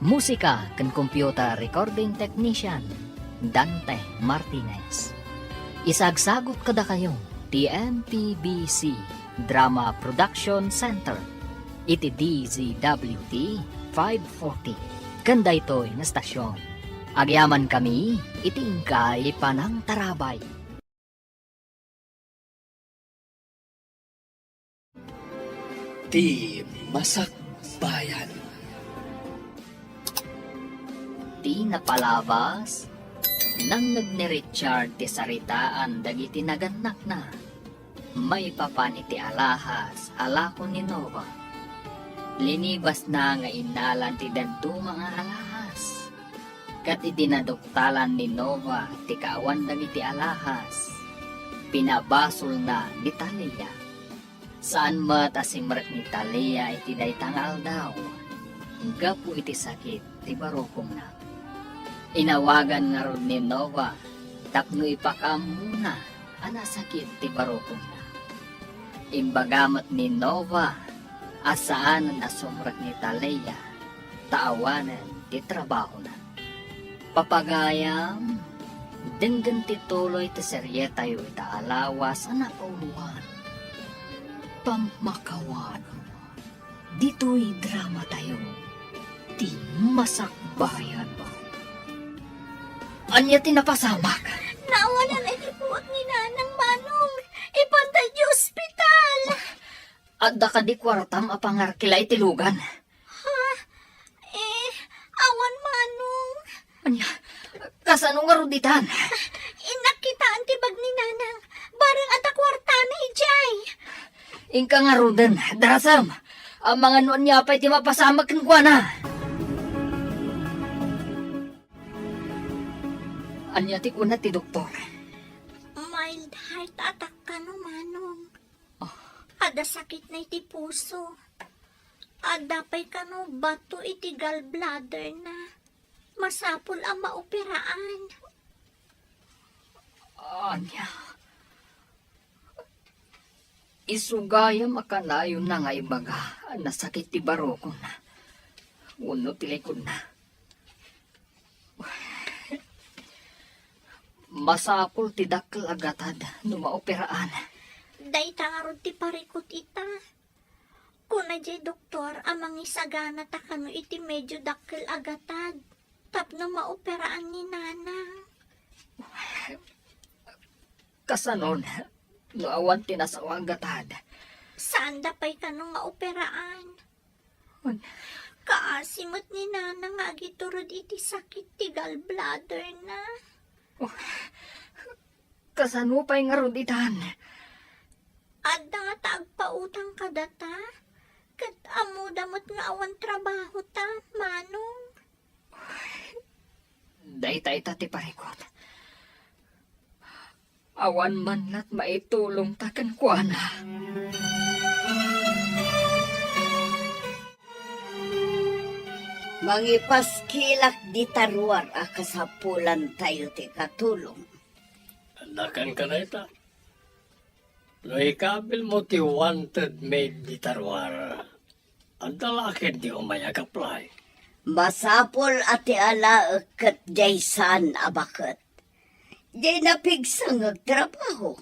Musika ken computer recording technician, Dante Martinez. Isagsagut kadakayo ti M P B C Drama Production Center iti D Z W T five forty ken daytoy nga stasyon. Agyamankami iti inkay panangtarabay. Ti Masakbayan. Ti napalabas, nangngeg ni Richard ti saritaan dagiti nagannakna maipapan iti alahas a lako ni Nova. Linibasna nga innalan ti dadduma nga alahas. Ket idi naduktalan ni Nova ti kaawan dagiti alahas, pinabasolna ni Talia. Saan met a simrek ni Talia iti dayta nga aldaw gapu iti sakit ti barukongna. Inawagan ngarud ni Nova tapno ipakaammona a nasakit ti barukongna. Imbaga met ni Nova a saanen a sumrek ni Talia ta awanen ti trabahona. Papagayam, denggen ti tuloy ti serietayo ita a lawas a napauloan, Pammakawan. Ditoy dramatayo, Ti Masakbayan. Ania ti napasamak? Nawanan iti puot ni Nanang, Manong. Ipanta iti ospital. Adda kadi kuartam a pangarkila iti lugan? Ha? Eh, awan, Manong. Ania? Kasano ngarud ditan? Innak kitaan ti bag ni Nanang. Bareng adda kuartana idiay. Inka ngaruden, darasem. Amangan no ania pay ti mapasamak kenkuana. Ania ti kuna ti doktor? Mild heart attack kano, Manong. Ah. Adda sakitna iti puso. Adda pay kano bato iti gallbladderna. Masapul a maoperaan. Ania? Isu gayam a kanayonna nga ibaga a nasakit ti barukonna. wenno ti likudna. Masapul ti dakkel a gatad no maoperaan. Dayta ngarud ti parikut ita. Kuna diay doktor a mangisagana ta kano iti medyo dakkel a gatad tapno maoperaan ni Nanang. Kasanon, no awan ti nasao a gatad? Saanda pay kano nga operaan. Kaasi met ni Nanang nga agiturod iti sakit ti gallbladder na. Oh, kasano pay ngarud itan? Adda nga ta agpautang kadata, ket ammoda met nga awan trabaho ta, Manong. Dayta ita ti parikut. Awan man lat maitulongta kenkuana. Mangipaskilak dita ruar a kasapulantayo ti katulong. Anda kan ka dayta? No ikabilmo ti wanted maid dita ruar, adda la ketdi umay ag-apply? Masapul a ti alaek ket diay saan a baket. Diay napigsangek trabaho.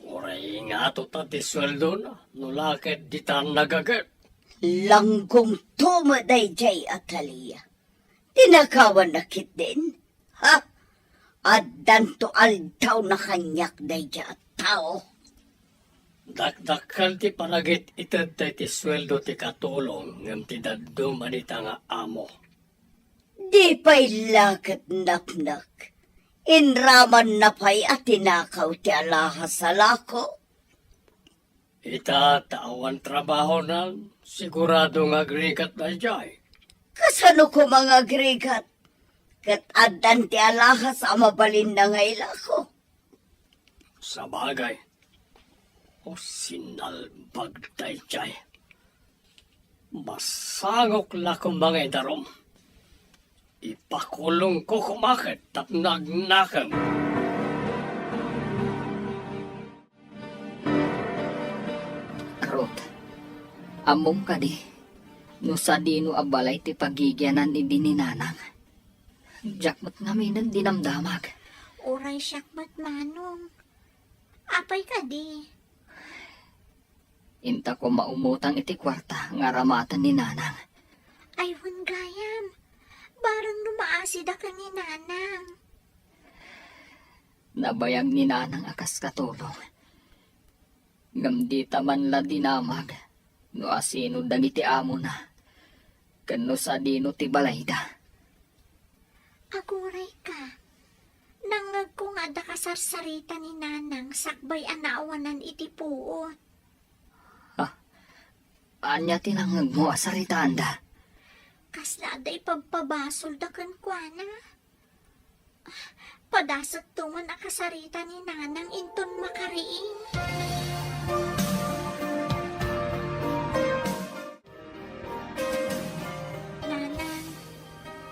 Uray ingato ta ti sueldona, no la ketdi ta nagaget. Langgongto met daydiay, Atalia. Tinakawanna ketdin? Ha? Addanto aldaw na kaniak daydiay a tao. Dakdakkel ti panagit-ited daydi sueldo ti katulong ngem ti dadduma dita nga amo. Di pay la ket napnek. Inramanna pay a tinakaw ti alahas a lako. Ita ta awan trabahonan, sigurado nga agrigat daydiay. Kasano koma nga agrigat? Ket addan ti alahas a mabalinna nga ilako. Sabagay, o sinalbag daydiay. Masangok la koma nga idarum. Ipakulongko koma ket tapno agnakem. Ruth, ammom kadi no sadino a balay ti pagigianan idi ni Nanang? Diak met ngamin dinamdamag. Uray siak met, Manong. Apay kadi? Inta koma umutang iti kuarta nga aramaten ni Nanang. Ay, wen gayam. Bareng no maasida ken ni Nanang. Nabayag ni Nanang a kas katulong. Ngem dita man la dinamag no asino dagiti amona, ken no sadino ti balayda. Agurayka, nangngegko nga adda kasarsarita ni Nanang sakbay a naawanan iti puot. Ah, ania ti nangngegmo a saritaanda? Kasla adda ipabpabasolda kenkuana. Padasekto man a kasarita ni Nanang inton makariing. Nanang,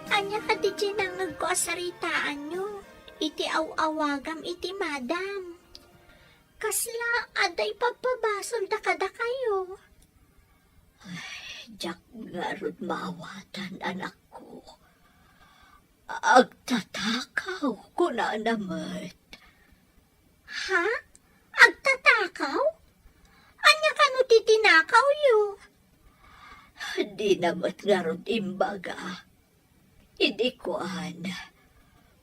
ania kadi ti nangngegko a saritaanyo iti aw-awagam iti madam? Kasla adda ipabpabasolda kadakayo? Ay, diak ngarud maawatan, anakko. Agtatakaw, kunana met. Ha? Agtatakaw? Ania kano ti tinakawyo? Dina met ngarud imbaga. Idi kuan,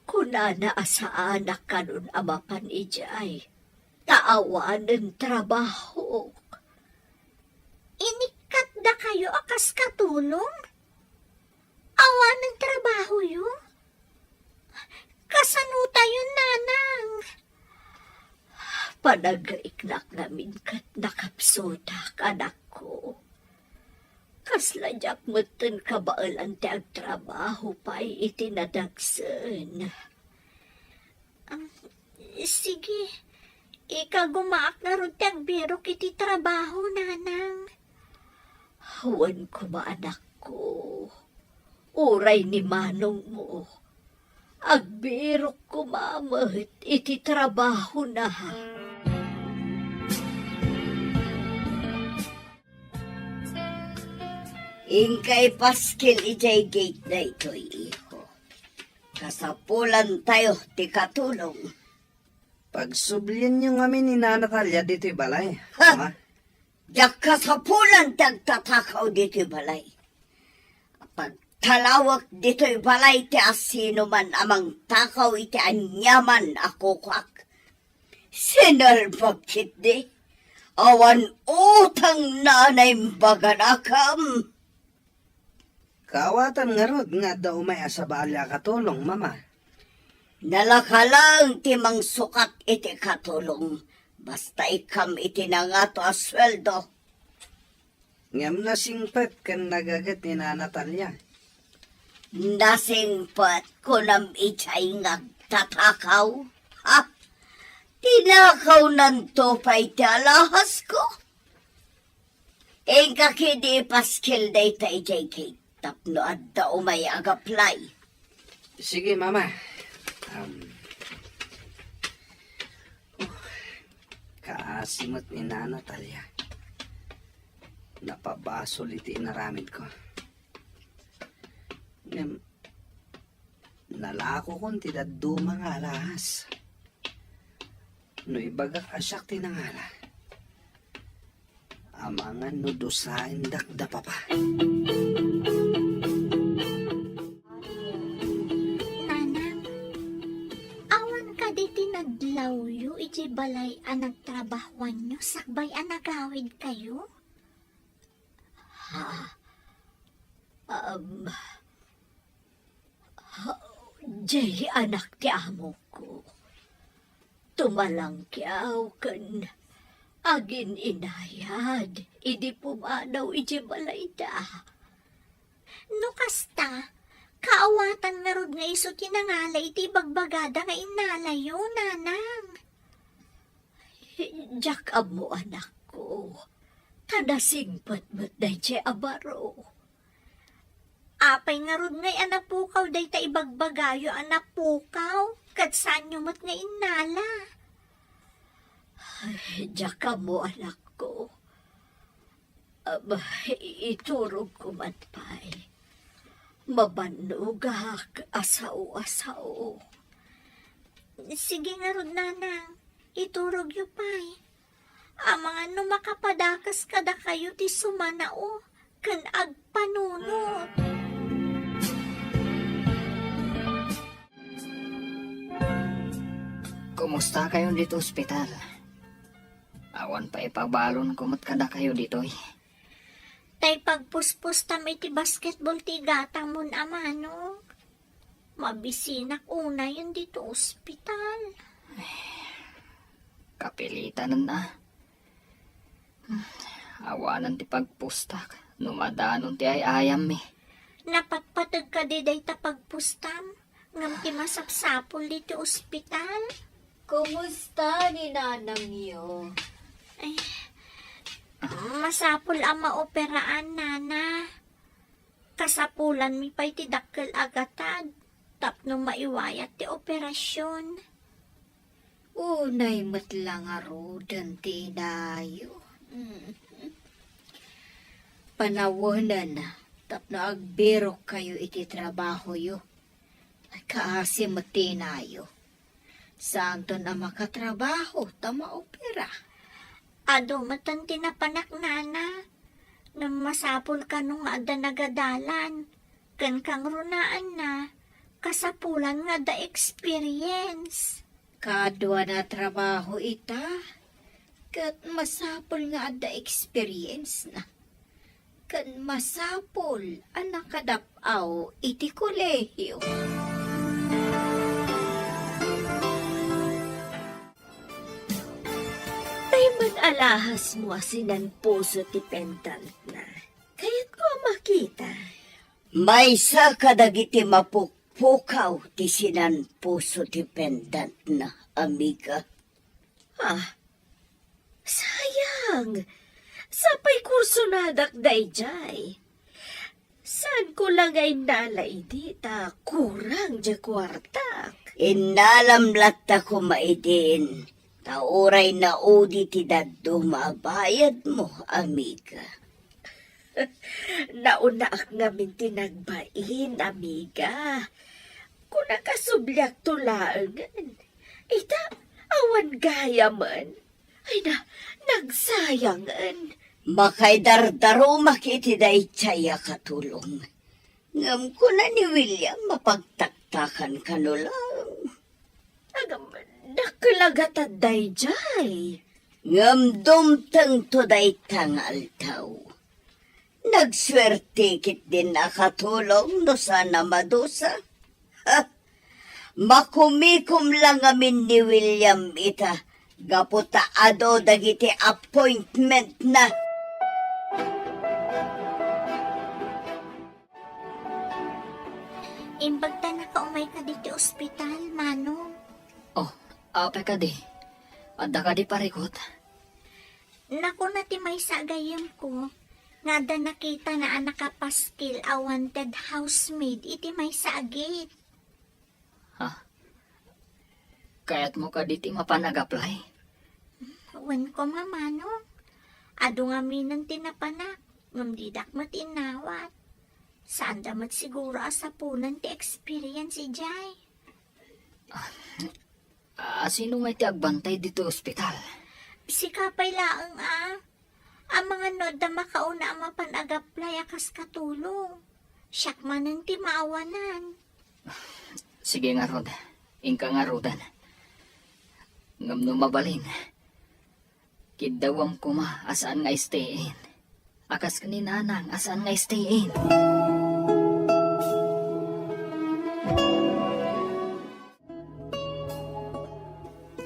kunana a saanak kanon a mapan idiay, ta awanen trabahok. Inikkatdakayo a kas katulong? Awanen trabahoyo? Kasano tayon, Nanang? Panaggaiknak ngamin ket nakapsutak, anakko. Kasla diak metten kabaelan ti agtrabaho pay iti nadagsen. Am, sige, ikagumaak ngarud ti agbirok iti trabaho, Nanang. Wen koma, anakko, uray ni manongmo, agbirok koma met iti trabahona. Inka ipaskil idiay gate daytoy, iho. Kasapulantayo ti katulong. Pagsublienyo ngamin ni Nana Talia ditoy balay, Ha? Ama. Diak kasapulan ti agtatakaw ditoy balay. Pagtalawek ditoy balay ti asinoman a mangtakaw iti aniaman a kukuak. Sinalbag ketdi. Awan utang na naimbaganakem. Kaawatan ngarud nga adda umay a sabali a katulong, Mama. Nalaka laeng ti mangsukat iti katulong, basta ikkam iti nangato a sueldo. Ngem nasingpet ken nagaget ni Nana Talia. Nasingpet, kunam idiay nga agtatakaw? Ha? Tinakawnanto pay ti alahasko? Inka ketdi ipaskil dayta idiay gate tapno adda umay agaplay. Sige, Mama. Um, oh, kaasi met ni Nana Talia. Napabasol iti inaramidko. Ngem, nalakokon ti dadduma nga alahas. No ibagak a siak ti nangala, amangan no dusaendak da papa. Nanang, awan kadi ti nadlawyo iti balay a nagtrabahoanyo sakbay a nagawidkayo? Ha? Um, ha, diay anak ti amoko. Tumalangkiaw ken agin-inayad idi pumanaw idiay balayda. No kasta, kaawatan ngarud nga isu ti nangala iti ibagbagada nga innalayo, Nanang. Diak ammo, anakko, ta nasingpet met daydiay a baro. Apay ngarud ngay a napukaw dayta ibagbagayo a napukaw, ket saanyo met nga innala? Ay, diak ammo, anakko. Aba, iturogko man pay. Mabannogak a sao a sao. Sige ngarud, Nanang, iturogyo pay. Amangan no makapadakes kadakayo ti sumanao ken agpanunot. Kumusta kayo dito ospital? Awan pay ipabalonko met kadakayo ditoy. Tay pagpuspustam iti basketball ti igatangmon a manok. Mabisinak unayen dito ospital. Ay, kapilitanen a. Hmm, awanan ti pagpustak no madanon ti ay-ayammi. Napatpateg kadi dayta pagpustam? Ngem ti masapsapul ditoy ospital? Kumusta ni nanangyo? Ay, masapul a maoperaan, Nana. Kasapulanmi pay ti dakkel a gatad tapno maiwayat ti operasion. Unay met la ngaruden ti inayo. Mm. Panawenen tapno agbirokkayo iti trabahoyo. Kaasi met ti inayo. Saanton a makatrabaho ta maopera. Adu metten ti napanak, Nana. Ngem masapul kano nga adda nagadalan. Ken kangrunaanna, kasapulan nga adda experience. Kaduana a trabaho ita, ket masapul nga adda experience na. Ken masapul a nakadap-aw iti kolehio. Tay man alahasmo a sinanpuso ti pendantna. Kayatko a makita. Maysa kadagiti mapukpukaw ti sinanpuso ti pendantna, amiga. Ah, sayang! Sapay kursonadak daydiay. Saanko la nga innala idi ta kurang diay kuartak. Innalam latta koma idin, ta uray naudi ti dadduma a bayadmo, amiga. Naunaak ngamin ti nagbain, amiga. Kuna kasubliakto laengen. Ita, awan gayamen. Ay na, nagsayangen. Makaidardarumak iti daydiay a katulong. Ngem kuna ni William, mapagtaktakan kano laeng. Agam, dakkel a gatad daydiay. Ngem dumtengto dayta nga aldaw. Nagsuerte ketdin a katulong no saan a madusa. Ha! Makumikom la ngamin ni William ita gapu ta adu dagiti appointmentna. Imbag ta nakaumayka ditoy ospital, Manong. Oh, apay kadi? Adda kadi parikut? Nakuna ti maysa a gayyemko nga adda nakitana a nakapaskil a wanted housemaid iti maysa a gate. Ha? Kayatmo kadi ti mapan ag-apply? Wen koma, Manong. Adu ngaminen ti napanak, ngem didak met innawat. Saanda met siguro a sapunen ti experience idiay. A, sino ngay ti agbantay ditoy ospital? Sika pay laeng a. Amangan no adda makauna a mapan ag-apply a kas katulong. Siak manen ti maawanan. Sige ngarud, inka ngaruden. Ngem no mabalin, kiddawam koma a saan nga stay in. A kas ken ni Nanang a saan nga stay in.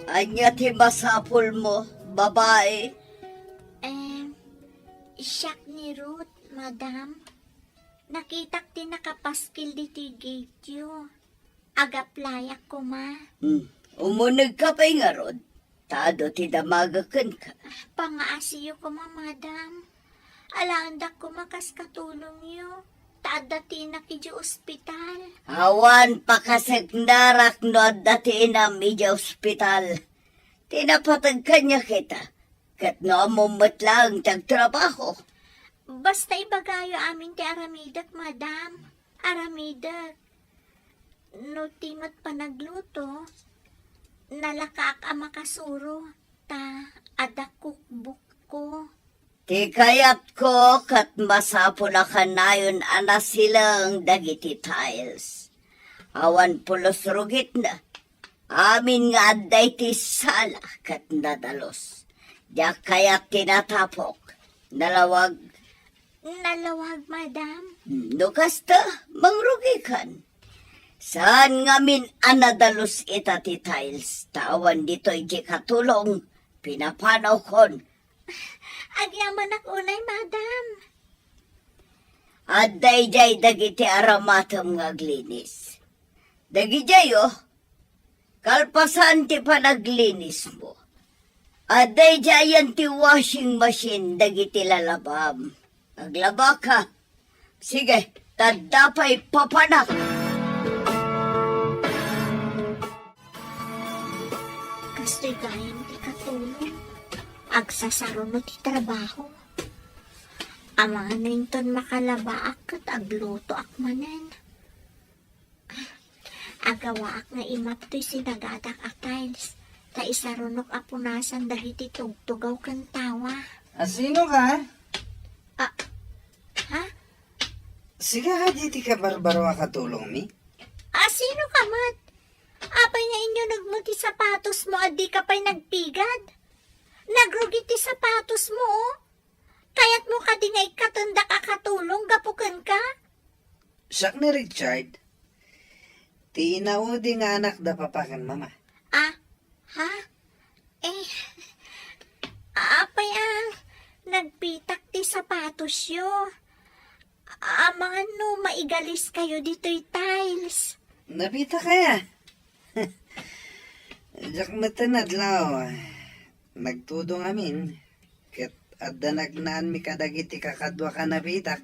Ania ti masapulmo, babai? Em, siak ni Ruth, madam. Nakitak ti nakapaskil ditoy gateyo. Ag-applyak koma. Hmm. Umunegka pay ngarud, ta adu ti damagek kenka. Pangaasiyo koma, madam. Alaendak koma kas katulongyo, ta adda tinak idiay ospital. Awan pakaseknarak no adda tinam idiay ospital. Ti napateg kaniak ita, ket no ammom met laeng ti agtrabaho. Basta ibagayo amin ti aramidek, madam. Aramidek. No ti met panagluto, nalakaak a makasuro, ta adda cookbookko. Ti kayatko ket masapul a kanayon a nasileng dagiti tiles. Awan pulos rugitna. Amin nga adda iti sala ket nadalus. Diak kayat ti natapok. Nalawag. Nalawag, madam. No kasta, mangrugikan. Saan ngamin a nadalus ita ti tiles, ta awan ditoy ti katulong, pinapanawkon. Agyamanak unay, madam. Adda idiay dagiti aramatem nga aglinis. Dagidiay, oh. Kalpasan ti panaglinismo, adda idiayen ti washing machine dagiti lalabam. Aglabaka. Sige, tadda pay papanak. Kastoy gayam ti katulong. Agsasaruno ti trabaho. Amangan no inton makalabaak ket aglutoak manen. Agawaak nga imap toy sinagadak a tiles, ta isarunok a punasan dagiti tugtugaw ken tawa. A, sino ka? A, ha? Sika kadi ti kabarbaro a katulongmi? A, sino ka met? Apay nga inyunegmo ti sapatosmo a dika pay nagpigad? Nagrugi ti sapatosmo, oh. Kayatmo kadi nga ikkatendak a katulong gapu kenka? Siak ni Richard. Ti inaudi nga anak da papa ken mama. Ah, ha? Eh, apay a nagpitak ti sapatosyo? Amangan no maigaliskayo ditoy tiles. Napitak aya? Diak met adlaw. Nagtudong amin. Ket adda nagnaanmi kadagiti kakaduak a napitak.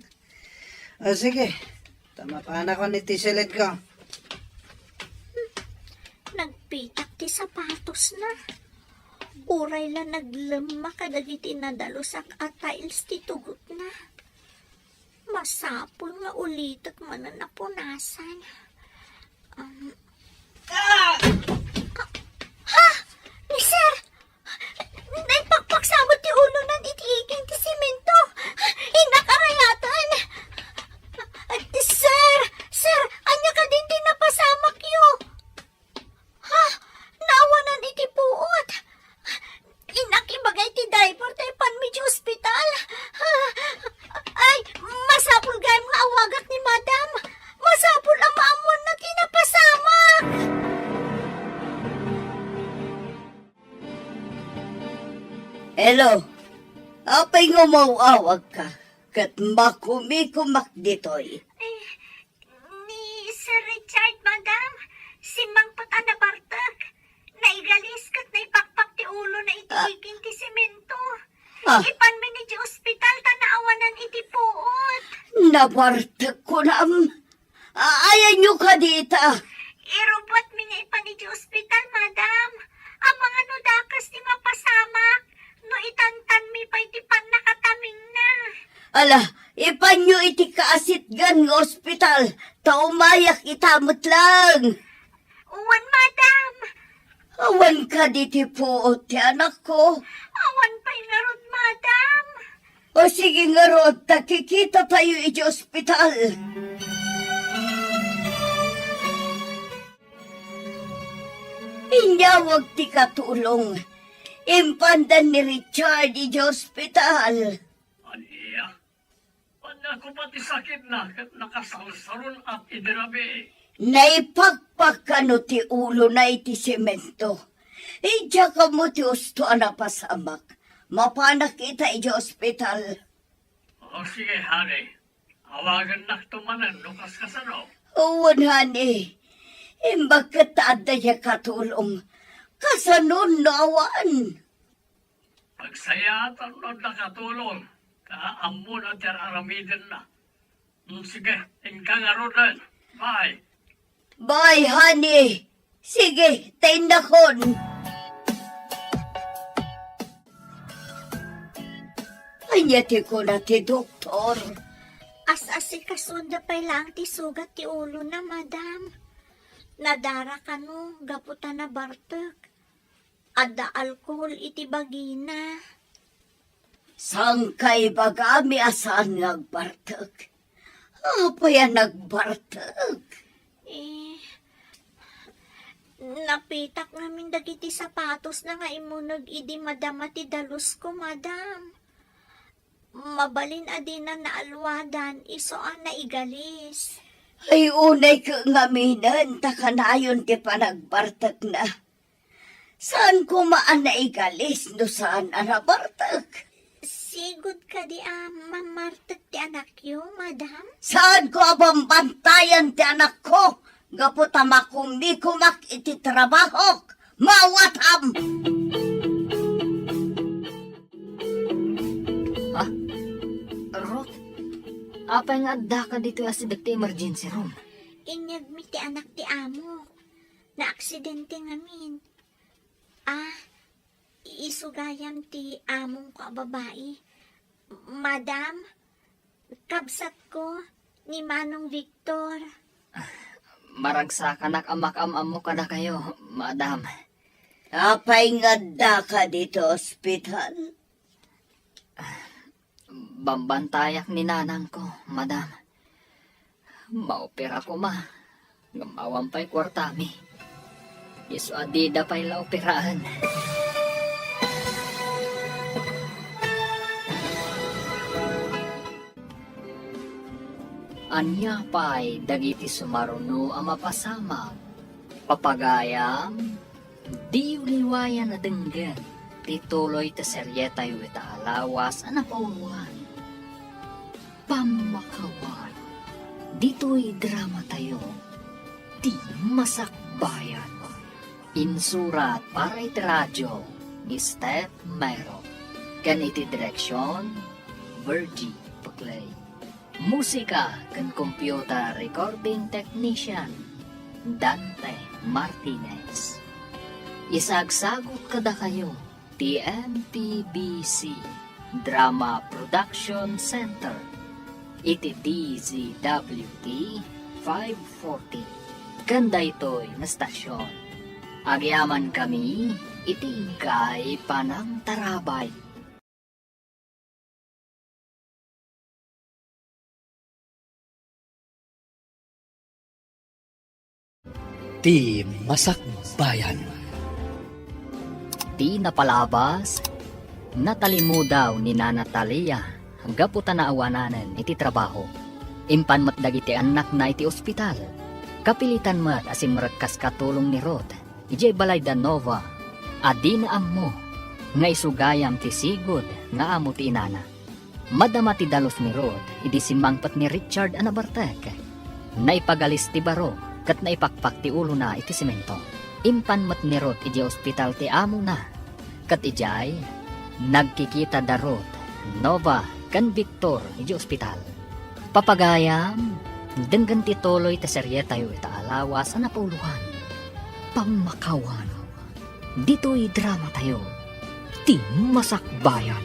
O, sige, ta mapanakon iti siledko. Nagpitak ti sapatosna. Uray la naglemma kadagiti nadalusak a tiles ti tugotna. Masapul nga ulitek manen a punasan. Um, ah! Ha? Ni Sir? Naipakpaksamot ti ulonan iti iging ti semento. Innak a rayaten. Sir! Sir! Ania kadin ti napasamakyo? Ha? Naawanan iti puot. Innak ibaga iti driver ta ipanmi iti ospital. Ay, masapul gayam nga awagak ni Madam. Masapul a maammuanna ti napasamak. Hello. Apay nga umaw-awagka? Ket makumikumak ditoy. Eh, ni Sir Richard, Madam, simmangpet a nabartek. Naigalis ket naipakpak ti ulona iti Ah. iging ti semento. Ah. Ipanmi iti ospital ta naawanan iti puot. Nabartek kunam. Ayanyo kadi ita? Irubotmi nga ipan iti ospital, Madam. Amangan no dakes ti mapasamak no itantanmi pay ti pannakatamingna. Ala, ipanyo iti kaasitgan nga ospital, ta umayak ita met laeng. Wen, Madam. Awan kadi ti puot ti anakko? Awan pay ngarud, Madam. O sige ngarud, ta kikitatayo iti ospital. Inyawag ti katulong. Impanda ni Richard iti ospital. Ania? Ania ko pati sakitna ket nakasalsaron-at idi rabii. Naipakpak kano ti ulona iti semento. Idiak ammo ti usto a napasamak. Mapanak ita iti ospital. O, sige, honey. Awagannakto manen no kaskasano. Wen, honey. Imbag ket ta adda diay katulong. Kasanon no awan? Agsayaatam no adda katulong, ta ammona ti ar-aramidenna. Mm, sige, inka ngaruden. Bye. Bye, honey. Sige, ta innakon. Ania ti kuna ti doktor? As-asikasuanda pay laeng ti sugat ti ulona, madam. Nadara kano gapu ta nabartek. Adda alkohol iti bagina. Saan ka ibagami a saan nga agbartek? Apay a nagbartek? Eh, napitak ngamin dagiti sapatosna nga immuneg idi madama ti dalusko, madam. Mabalin a dina naalwadan isu a naigalis. Ay, unay ket ngaminen ta kanayon ti panagbartekna. Saan koma a naigalis no saan a nabartek? Sigud kadi a mamartek ti anakyo, madam? Saanko a bambantayan ti anakko gapu ta makumikumak iti trabahok? Maawatam! Ha? Ruth, apay nga addaka ditoy asideg ti emergency room? Inyegmi ti anak ti amo. Naaksidente ngamin. Ah, isu gayam ti amongko a babai. Madam, kabsatko ni Manong Victor. Maragsakanak a makaam-ammo kadakayo, madam. Apay nga addaka ditoy ospital? Bambantayak ni nanangko, madam. Maopera koma, ngem awan pay kuartami. Isu a dida pay la operaen. Ania pay dagiti sumaruno a mapasamak? Papagayam, diyo liwayan a denggen ti tuloy ti serietayo ita a lawas a napauluan, Pammakawar, ditoy dramatayo, Ti Masakbayan. Insurat para iti radio ni Steph Mero, ken iti direksion, Virgie Peclay. Musika ken computer recording technician, Dante Martinez. Isagsagut kadakayo ti M P B C Drama Production Center. iti D Z W T five forty. Ken daytoy nga stasyon, agyamankami iti iggay panangtarabay. Ti Masakbayan. Ti napalabas, natalimudaw ni Nana Talia gapu ta naawananen iti trabaho. Impan met dagiti annakna iti ospital. Kapilitan met a simrek kas katulong ni Ruth idiay balay da Nova a dina ammo nga isugayam ti sigud nga amo ti inana. Madama ti dalos ni Ruth idi simmangpet ni Richard a nabartek. Naipagalis ti baro ket naipakpak ti ulona iti semento. Impan met ni Ruth idiay ospital ti amona. Ket idiay, nagkikita da Ruth, Nova, ken Victor idiay ospital. Papagayam, denggen ti tuloy ti serietayo ita a lawas a napauloan, Pammakawan. Ditoy dramatayo, Ti Masakbayan.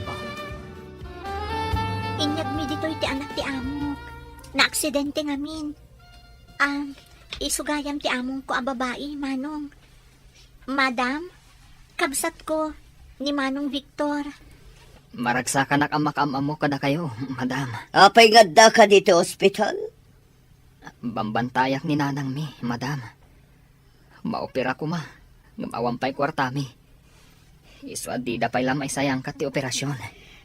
Inyegmi ditoy ti anak ti amok. Naaksidente ngamin. Ah, isugayam ti amongko a babai, Manong. Madam, kabsatko, ni Manong Victor. Maragsakanak a makaam-ammo kadakayo, Madam. Apay nga addaka ditoy ospital? Bambantayak ni nanangmi, Madam. Maopera koma, ngem awan pay kuartami. Isu a dida pay la maisayangka ti operasion.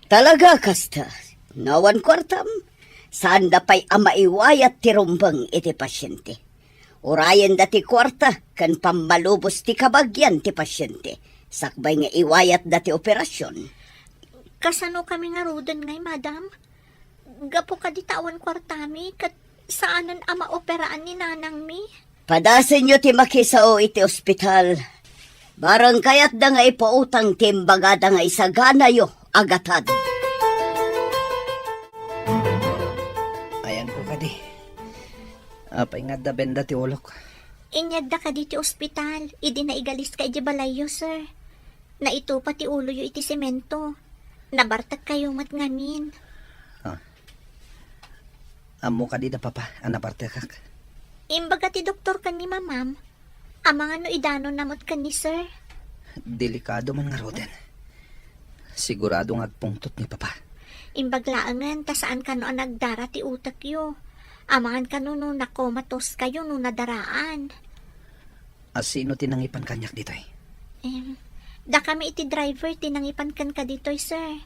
Talaga kasta? No awan kuartam, saanda pay a maiwayat ti rumbeng iti pasiente. Urayenda ti kuarta ken pammalubos ti kabagian ti pasiente, sakbay nga iwayatda ti operasion. Kasanokami ngaruden ngay, Madam? Gapu kadi ta awan kuartami ket saanen a maoperaan ni nanangmi. Padasenyo ti makisao iti ospital. Bareng kayatda nga ipautang ti imbagada nga isaganayo a gatad. Ayanko kadi. Apay nga adda benda ti ulok? Inyegda kadi ti ospital idi naigaliska idiay balayyo, sir. Naitupa ti uloyo iti semento. Nabartekkayo met ngamin. Ah. Ammo kadi da papa a nabartekak? Imbaga ti doktor ken ni mamam, amangan no idanonna met ken ni sir. Delikado man ngaruden. Sigurado nga agpungtot ni papa. Imbag laengen ta saan kano a nagdara ti utekyo. Amangan kano no nakomatoskayo no nadaraan. A sino ti nangipan kaniak ditoy? Em, dakami iti driver ti nangipan kenka ditoy, sir.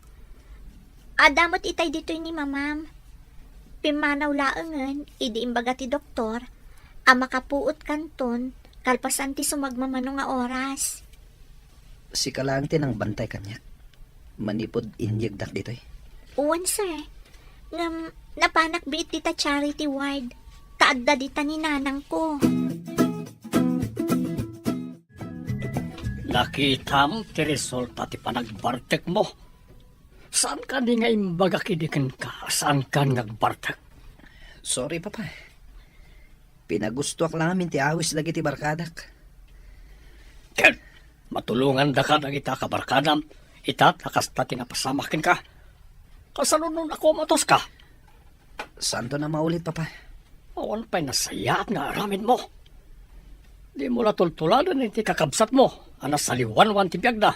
Adda met itay ditoy ni mamam. Pimmanaw laengen idi imbaga ti doktor a makapuot kanton kalpasan ti sumagmamano nga oras. Sika laeng ti nangbantay kaniak manipud inyegdak ditoy? Wen, sir. Ngem napanak biit dita charity ward, ta adda dita ni nanangko. Nakitam ti resulta ti panagbartekmo. Saan kadi nga imbaga kidi kenka, saan kan nga agbartek? Sorry, Papa. Pinagustoak la ngamin ti awis dagiti barkadak. Ken, matulongandaka dagita kabarkadam, ita ta kasta ti napasamak kenka. Kasano no nakomatoska? Saanton a maulit, Papa. Awan pay nasayaat nga aramidmo. Dimo la tultuladen iti kakabsatmo a nasaliwanwan ti biagda.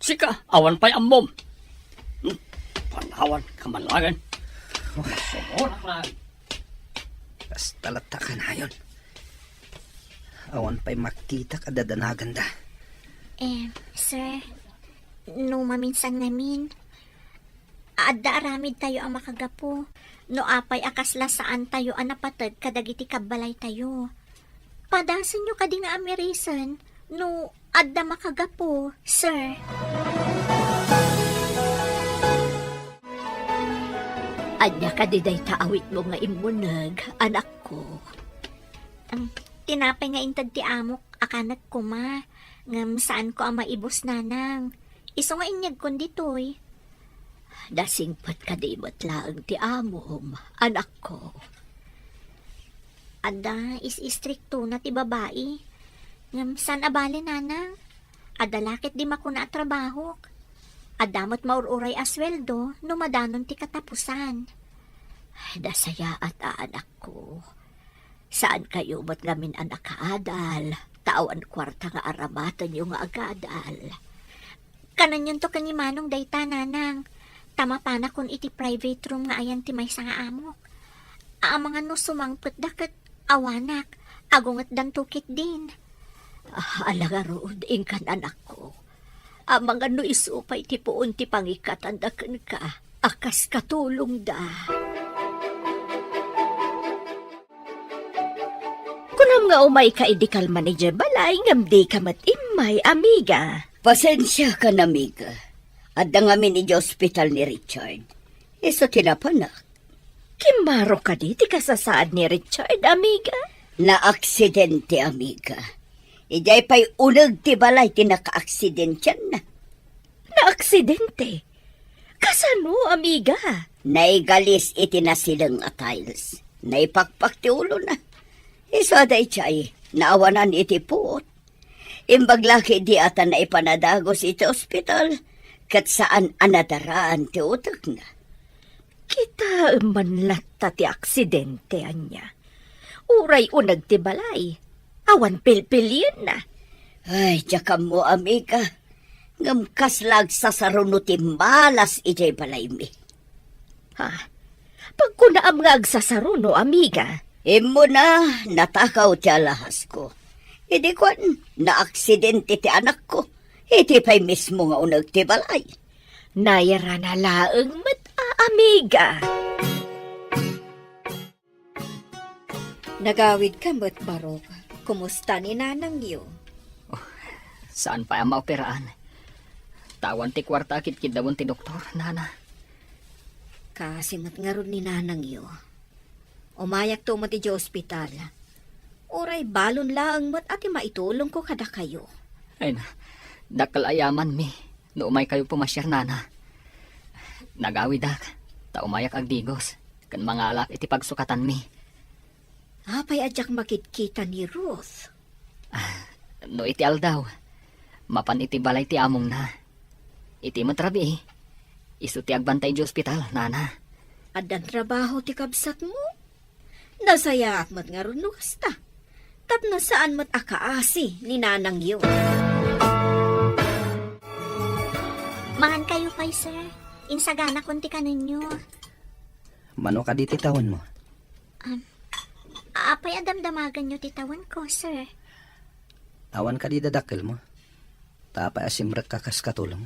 Sika, awan pay ammom. Hmm, panawan ka man laeng. Sumunak laeng. Kasta latta kanayon. Awan pay makitak a dadanaganda. Eh, sir, no maminsan ngamin, adda aramidtayo a makagapu no apay a kasla saantayo a napateg kadagiti kabbalaytayo. Padasenyo kadi nga amirisen no adda makagapu, sir. Ania kadi dayta awitmo nga immuneg, anakko? Am, tinapay nga inted ti amok a kanek koma, ngem saanko a maibus, nanang. Isu nga inyegkon ditoy. Nasingpet kadi met laeng ti amom, anakko? Adda, is-istriktona ti babai. Ngem saan a bale, nanang. Adda la ket di makuna a trabahok. Adda met maur-uray a sueldo no madanon ti katapusan. Nasayaat a anakko. Saan kayo met ngamin a nakaadal, ta awan kuarta nga aramatenyo nga agadal. Kananyonto ken ni Manong dayta, Nanang, ta mapanakon iti private room nga ayan ti maysa nga amok. Amangan no sumangpetda ket awanak, agungetdanto ketdin. Ah, ala ngarud, inkan anakko. Amangan no isu pay ti puon ti pangikatanda kenka a kas katulongda. Kunam nga umayka idi kalman idiay balay ngem dika met immay, amiga. Pasensiakan, amiga. Adda ngamin idiay ospital ni Richard. Isu ti napanak. Kimmaro kadi ti kasasaad ni Richard, amiga? Naaksidente, amiga. Idiay pay uneg ti balay ti nakaaksidentianna. Naaksidente? Kasano, amiga? Naigalis iti nasileng a tiles. Naipakpak ti ulona. Isu a daydiay, naawanan iti puot. Imbag la ketdi a ta naipan a dagus iti ospital, ket saan a nadaraan ti utekna. Kitaem man latta ti aksidente, ania? Uray uneg ti balay, awan pilpilienna. Ay, diak ammo, amiga. Ngem kasla agsasaruno ti malas idiay balaymi. Ha? Pagkunaam nga agsasaruno, amiga? Immuna, natakaw ti alahasko. Idi kuan, naaksidente ti anakko. Iti pay mismo nga uneg ti balay. Nairana laeng met a, amiga. Nagawidka met, Barok. Kumusta ni nanangyo? Oh, saan pay a maoperaan. Ta awan ti kuarta a kitkiddawen ti doktor, nana. Kaasi met ngarud ni nanangyo. Umayakto met idiay ospital. Uray balon laeng met a ti maitulongko kadakayo. Ay na, dakkel a yamanmi no umaykayo pumasiar, nana. Nagawidak, ta umayak agdigos, ken mangalak iti pagsukatanmi. Apay a diak makitkita ni Ruth? Ah, no iti aldaw, mapan iti balay ti amongna. Iti met rabii, isu ti agbantay idiay ospital, nana. Addan trabaho ti kabsatmo? Nasayaat met ngarud no kasta. Tapno saan met a kaasi ni nanangyo. Mangan kayo pay, sir. Insaganakon ti kanenyo. Mano kadi ti tawenmo? Um, apay a damdamaganyo ti tawenko, sir? Awan kadi dadakkelmo? Ta apay a simrekka kas katulong?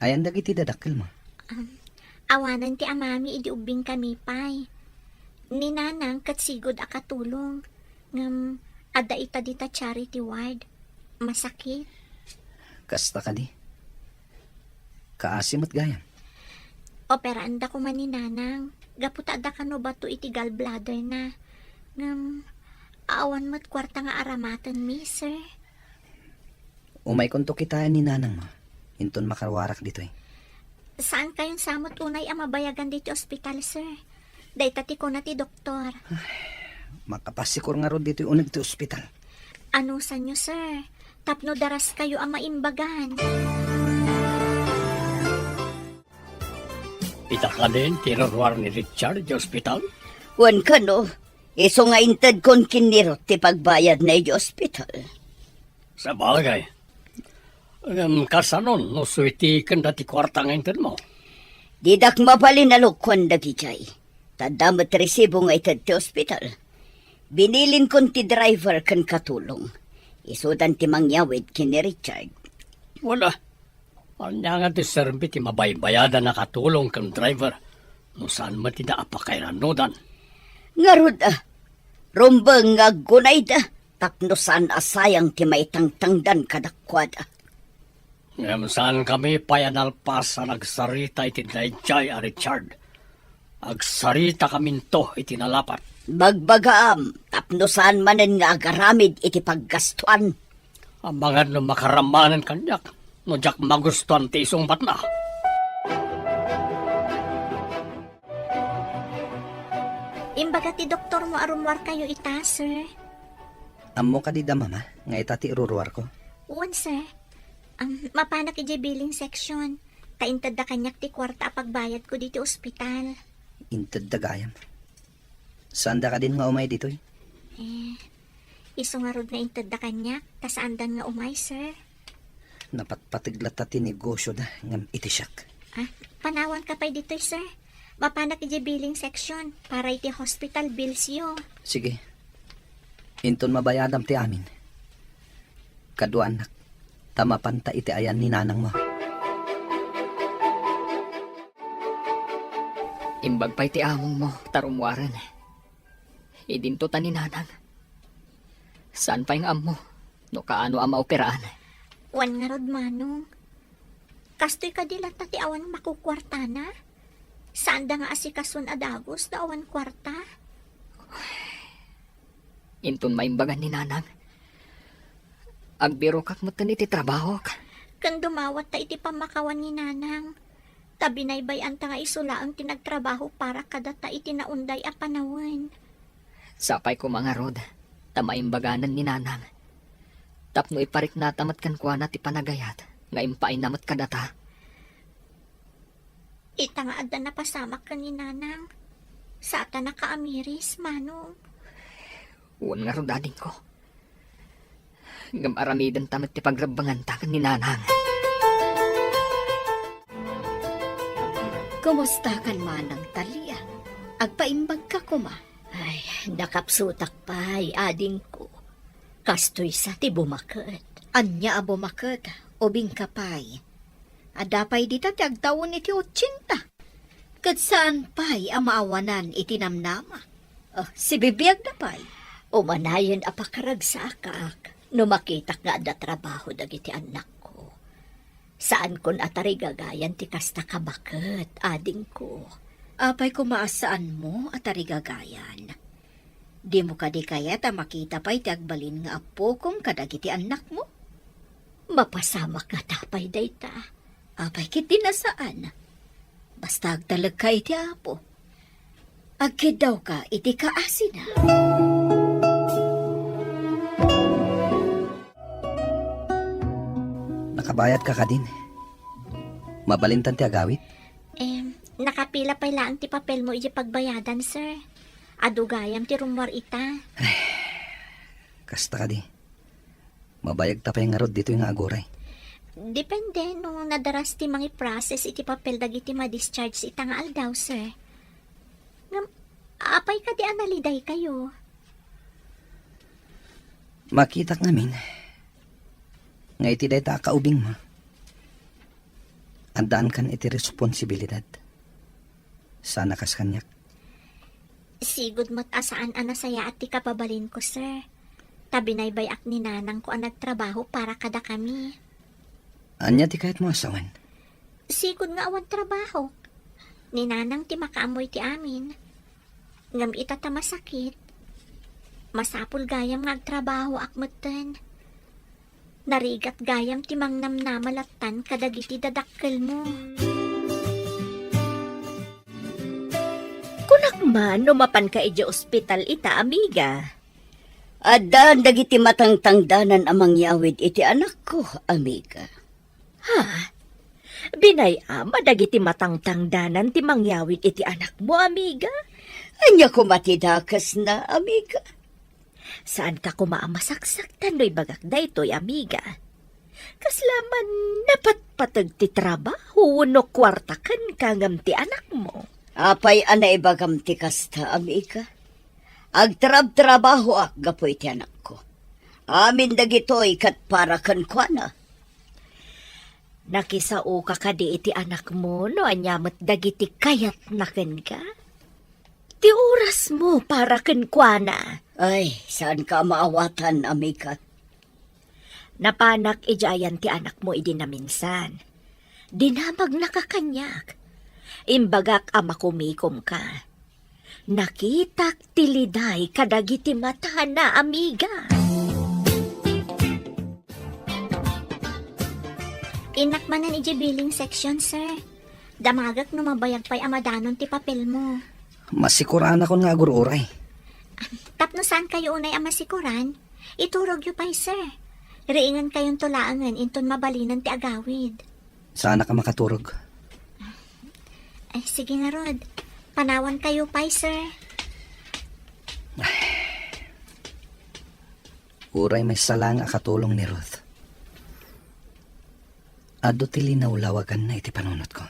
Ayan dagiti dadakkelmo? Um, awanen ti amami idi ubbingkami pay. Ni nanang ket sigud a katulong. Ngem adda ita dita charity ward. Masakit. Kasta kadi? Kaasi met gayam. Operaanda koma ni nanang. Gapu ta adda kano bato iti gallbladder na. Ngem, awan met kuarta nga aramatenmi, sir. Umaykonto kitaen ni nanangmo, inton makaruarak ditoy. Saan kayon sa met unay a mabayagan ditoy ospital, sir? Dayta ti kuna ti doktor. Makapasikor ngarud ditoy uneg ti ospital. Anusanyo, sir? Tapno daras kayo a maimbagan. Ita kanen ti iruruar ni Richard di ospital? Wen kano, isu nga intedkon ken ni Ruth ti pagbayadna iti ospital. Sabagay. Ngem kasanon no suiti ken dati kuarta nga intedmo? Didak mabalin a lukuan dagidiay. Ta adda met resibo nga ited ti ospital. Binilinkon ti driver ken katulong. Isudan ti mangyawid ken ni Richard. Wala. Ania nga ti serbi ti mabaybayadan a katulong ken driver no saan met ida a pakairannudan? Ngarud, a, rumbeng nga aggunayda tapno saan a sayang ti maitangtangdan kadakuada. Ngem saankami pay a nalpas a nagsarita iti daydiay a Richard. Agsaritakaminto iti nalapat. Bagbagaam tapno saan manen nga agaramid iti paggastuan. Amangan no makaram manen kaniak no diak magustuan ti isungbatna. Imbaga ti doktormo a rummuarkayo ita, sir. Ammo kadi da, Mama, nga ita ti iruruarko? Wen, sir. Am, mapanak idiay billing section. Ta intedda kaniak ti kuarta a pagbayadko ditoy ospital. Intedda gayam. Saanda kadin nga umay ditoy? Eh, isu ngarud nga intedda kaniak, ta saandan nga umay, sir. Napatpateg latta ti negosyoda ngem iti siak. Ah, panawanka pay ditoy, sir. Mapanak idiay billing section para iti hospital bills yo. Sige. Inton mabayadam ti amin, kaduaannak, ta mapanta iti ayan ni nanangmo. Imbag pay ti amongmo ta rummuaren. Idinto ta ni nanang. Saan pay nga ammo no kaano a maoperaan? Wen ngarud, manong. Kastoy kadi latta ti awan makukuartana? Saanda nga asikason a dagus no awan kuarta? Inton maimbagan ni nanang, agbirokak metten iti trabahok. Ken dumawatta iti pammakawan ni nanang. Ta binaybay-anta nga isu laeng ti nagtrabaho para kadata iti naunday a panawen. Sapay koma ngarud, ta maimbaganen ni nanang. Tapno ipariknata met kenkuana ti panagayat nga impaayna met kadata. Ita nga adda napasamak ken ni nanang, saanna a kaamiris, manong. Wen ngarud, adingko. Ngem aramidenta met ti pagrebbenganta ken ni nanang. Kumusta kan manang Talia? Agpaimbagka koma? Ay, nakapsutak pay, adingko. Kastoy sa ti bumaket. Ania a bumaket? Ubingka pay. Adda pay dita ti agtawen iti otsenta. Ket saan pay a maawanan iti namnama. Ah, sibibiagda pay. Umanayen a pakaragsaakak no makitak nga adda trabaho dagiti annakko. Saankon a tarigagayan ti kasta a baket, adingko. Apay koma a saanmo a tarigagayan? Dimo kadi kayat a makita pay ti agbalin nga appokom kadagiti annakmo? Mapasamak ngata pay dayta. Apay ketdi a saan? Basta agtalekka iti Apo. Agkiddawka iti kaasina. Nakabayadka kadin? Mabalintan ti agawid? Em, nakapila pay laeng ti papelmo idiay pagbayadan, sir. Adu gayam ti rummuar ita. Kasta kadi. Mabayagta pay ngarud ditoy nga aguray. Depende no nadaras ti mangiprocess iti papel dagiti ma-discharge ita nga aldaw, sir. Ngem, apay kadi a nalidaykayo? Makitak ngamin nga iti dayta a kaubingmo, addaankan iti responsibilidad. Saan a kas kaniak. Sigud met a saan a nasayaat ti kababalinko, sir. Ta binaybay-ak ni nanangko a nagtrabaho para kadakami. Ania ti kayatmo a sawen? Sigud nga awan trabahok. Ni nanang ti makaammo iti amin. Ngem ita ta masakit, masapul gayam nga agtrabahoak metten. Narigat gayam ti mangnamnama lattan kadagiti dadakkelmo. Kunak man no mapanka idiay ospital ita, amiga. Addan dagiti matangtangdanan a mangyawid iti anakko, amiga. Ha? Binay-am a dagiti matangtangdanan ti mangyawid iti anakmo, amiga? Ania koma ti dakesna, amiga? Saanka koma a masaksaktan no ibagak daytoy, amiga. Kasla man napatpateg ti trabaho wenno kuarta kenka ngem ti anakmo. Apay a naibagam ti kasta, amiga? Agtrabtrabahoak gapu iti anakko. Amin dagitoy ket para kenkuana. Nakisaoka kadi iti anakmo no ania met dagiti kayatna kenka? Ti orasmo para kenkuana. Ay, saanka a maawatan, amiga. Napanak idiay ayan ti anakmo idi naminsan. Dinamagnaka kaniak. Imbagak a makumikomka. Nakitak ti liday kadagiti matana, amiga. Innak manen idiay billing section, sir. Damagek no mabayag pay a madanon ti papelmo. Masikuranakon nga agur-uray. Tapno saankayo unay a masikuran, iturogyo pay, sir. Riingenkayonto laengen inton mabalinen ti agawid. Saanak a makaturog. Ay, sige ngarud. Panawankayo pay, sir. Uray maysa laeng a katulong ni Ruth. Adu ti linawlawaganna iti panunotko.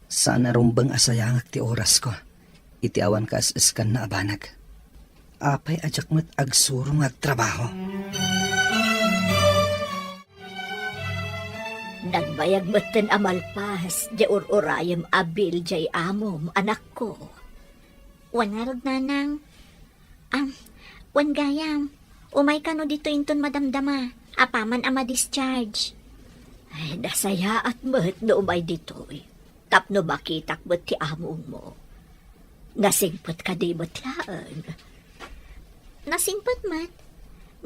Saan a rumbeng a sayangek ti orasko iti awan kaes-eskanna a banag. Apay a diak met agsuro nga agtrabaho? Nagbayag metten a malpas diay ur-urayem a bill diay amom, anakko. Wen ngarud, nanang. Am, wen gayam, umay kano ditoy inton madamdama, apaman a ma-discharge. Ay, nasayaat met no umay ditoy. Tapno makitak met ti amongmo. Nasingpet kadi met laeng? Nasingpet met.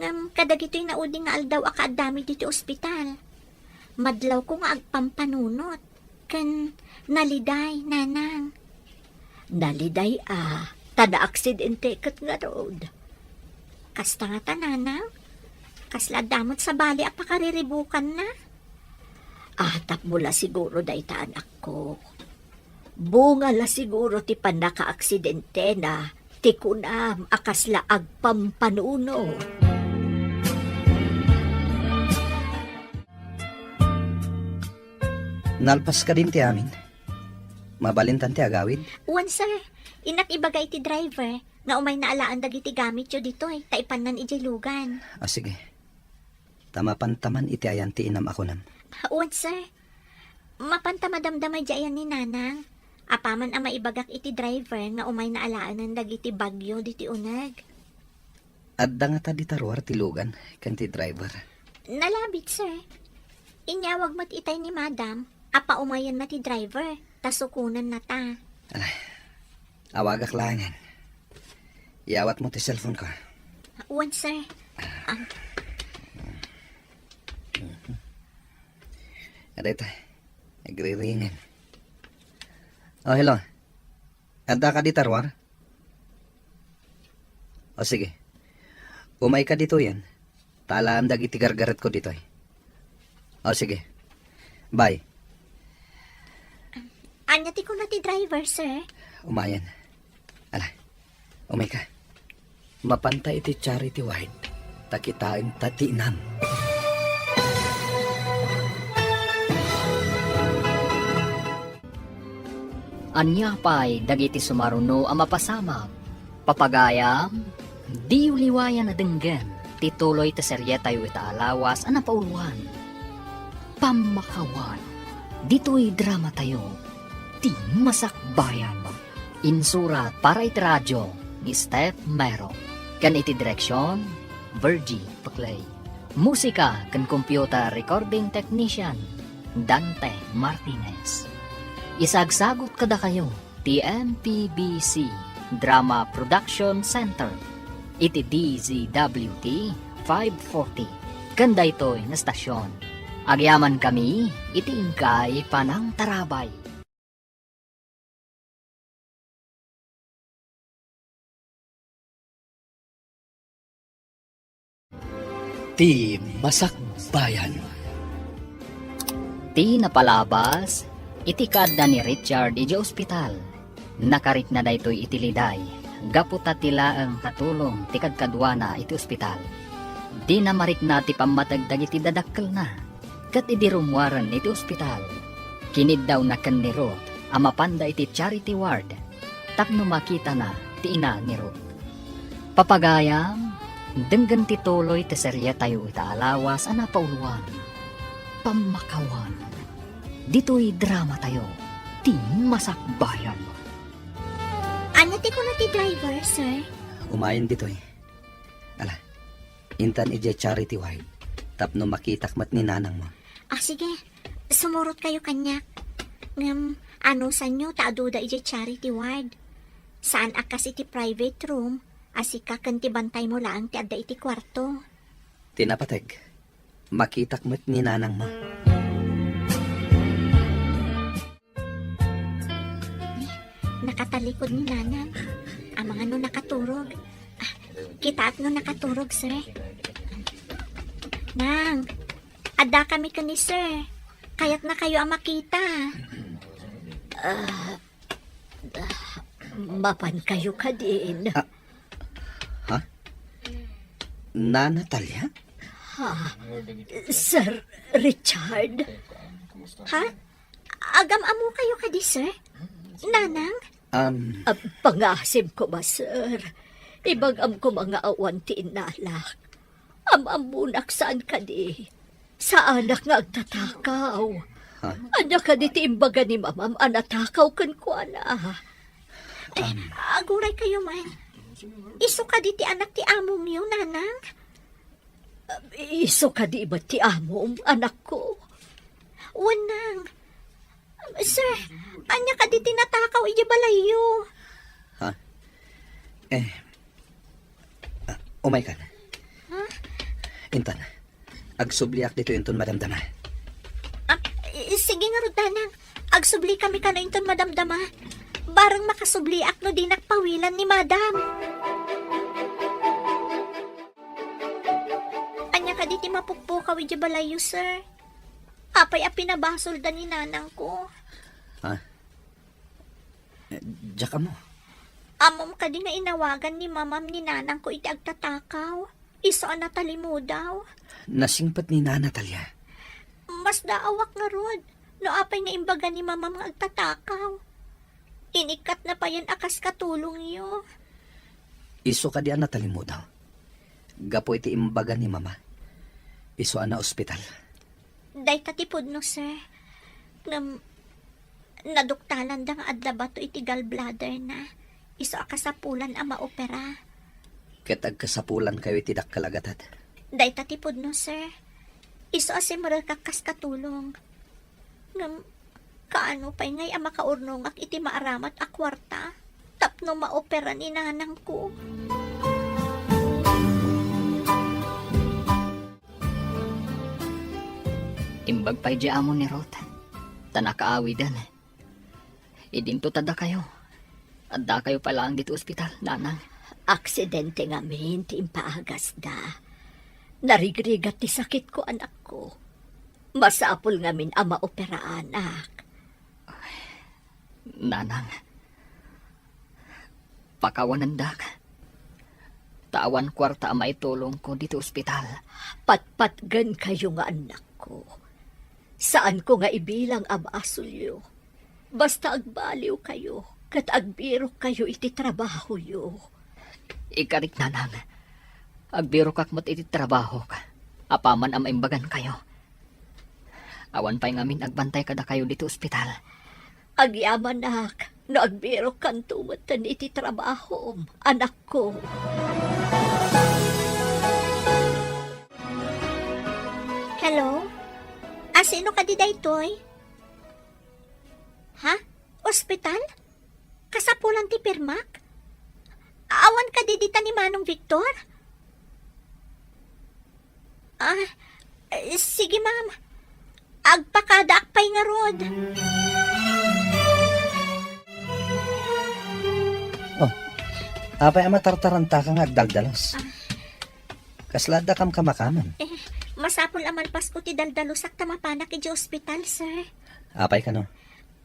Ngem kadagitoy naudi nga aldaw a kaaddami ditoy ospital, madlawko nga agpampanunot ken naliday, nanang. Naliday a, ta naaksidente ket ngarud. Kasta ngata, nanang? Kasla adda met sabali a pakariribukanna? Ah, tapno la siguro dayta, anakko. Bunga la siguro ti pannakaaksidentena ti kunam a kasla agpampanunot. Nalpas kadin ti amin? Mabalintan ti agawid? Wen, sir. Innak ibaga iti driver nga umayna alaen dagiti gamityo ditoy ta ipannan idiay lugan. Ah, sige. Ta mapanta man iti ayan ti inam a kunam. Wen, sir. Mapanta madamdama idiay ayan ni Nanang. Apaman a maibagak iti driver nga umayna alaenen dagiti bagyo ditoy uneg. Adda ngata dita ruar ti lugan ken ti driver? Nalabit, sir. Inyawag met itay ni Madam a paumayenna ti driver, ta sukonannata. Ala, awagak laengen. Iyawatmo ti cellphone-ko. Wen, sir. Ah. Adda ita. Nagriringen. Oh, hello. Adda ka dita ruar? O, sige. Umayka ditoyen. Ta alaem dagiti gargaretko ditoy. O, sige. Bye. Ania ti kuna ti driver, sir? Umayen. Ala, umayka. Mapanta iti charity ward, ta kitaenta ti inam. Ania pay dagiti sumaruno a mapasamak? Papagayam, diyo liwayan a denggen ti tuloy ti serietayo ita a lawas a napauluan, Pammakawan. Ditoy dramatayo, Ti Masakbayan. Insurat para iti radio ni Steph Mero, ken iti direksion, Virgie Paclay. Musika ken computer recording technician, Dante Martinez. Isagsagut kadakayo ti M P B C Drama Production Center iti D Z W T five forty ken daytoy nga stasyon. Agyamankami iti inkay panangtarabay. Ti Masakbayan. Ti napalabas iti kaadda ni Richard idiay ospital. Nakarikna daytoy iti liday gapu ta ti laeng katulong ti kadkaduana iti ospital. Dina marikna ti pammateg dagiti dadakkelna. Ket idi rummuaren iti ospital, kiniddawna ken ni Ruth a mapanda iti charity ward tapno makitana ti ina ni Ruth. Papagayam, denggen ti tuloy ti serietayo ita a lawas a napauluan, Pammakawan. Ditoy dramatayo, Ti Masakbayan. Ania ti kuna ti driver, sir? Umayen ditoy. Ala, intan idiay charity ward tapno makitak met ni nanangmo. Ah, sige. Sumurotkayo kaniak. Ngem, anusanyo ta aduda idiay charity ward. Saan a kas iti private room a sika ken ti bantaymo laeng ti adda iti kuarto. Ti napateg, makitak met ni nanangmo. Nakatalikod ni Nanang. Amangan no nakaturog. Ah, kitaat no nakaturog, sir. Nang, adda kami ken ni sir. Kayatnakayo a makita. Ah, Mapan kayo kadin. Ah, ha? Nana Talia? Ha? Sir Richard? Ha? Agam-ammo kayo kadi, sir? Nanang? Um, Ah, pangasim ko ba, sir? Ibagam ko nga awan ti innalak. Am-ammonak saan kadi? Saanak nga agtatakaw. Ha? Ania kadi ti imbaga ni mamam a natakaw kenkuana? Ay, Um, aguray kayo man. Isu kadi ti anak ti amongyo, nanang? Isu kadi met ti amom, anakko? Wen, nang. Sir, ania kadi ti natakaw idiay balayyo? Ha? Eh, ah, umaykan. Ha? Intan, agsubliak ditoy inton madamdama. Ah, i-, sige ngarud, nanang. Agsubli kami kano inton madamdama. Bareng makasubliak no dinak pawilan ni madam. Ania kadi ti mapukpukaw idiay balayyo, sir? Apay a pinabasolda ni nanangko? Ha? Eh, diak ammo. Ammom kadi nga inawagan ni mamam ni nanangko iti agtatakaw? Isu a natalimudaw? Nasingpet ni Nana Talia. Masdaawak ngarud no apay nga imbaga ni mamam nga agtatakaw. Inikkatna payen a kas katulongyo. Isu kadi a natalimudaw? Gapu iti imbaga ni Mama, isu a naospital. Dayta ti pudno, sir. Ngem, naduktalanda nga adda bato iti gallbladderna. Isu a kasapulan a maopera. Ket agkasapulankayo iti dakkel a gatad. Dayta ti pudno, sir. Isu a simrekak kas katulong. Ngem, kaano pay ngay a makaurnongak iti maaramat a kuarta tapno maopera ni nanangko? Imbag pay di amo ni Ruth, ta nakaawiden. Idinto ta dakayo. Addakayo pay laeng ditoy ospital, nanang. Aksidente ngamin ti impaagasda. Narigrigat ti sakitko, anakko. Masapul ngamin a maoperaanak. Nanang, pakawanendak. Ta awan kuarta a maitulongko ditoy ospital. Patpatgenkayo nga annakko. Saanko nga ibilang a basolyo. Basta agbaliwkayo ket agbirokkayo iti trabahoyo. Ikarik, nanang. Agbirokak met iti trabahok apaman a maimbagankayo. Awan pay ngamin agbantay kadakayo ditoy ospital. Agyamanak no agbirokkanto metten iti trabahom, anakko. Hello? A, sino kadi daytoy? Ha? Ospital? Kasapulan ti pirmak? Awan kadi dita ni Manong Victor? Ah, eh, sige, ma'am. Agpakadaak pay ngarud. Oh, apay a matartarantaka nga agdaldalos? Ah. Kasla adda kamkamakaman? Eh, masapul a malpasko ti daldalusak ta mapanak idiay ospital, sir. Apay kano?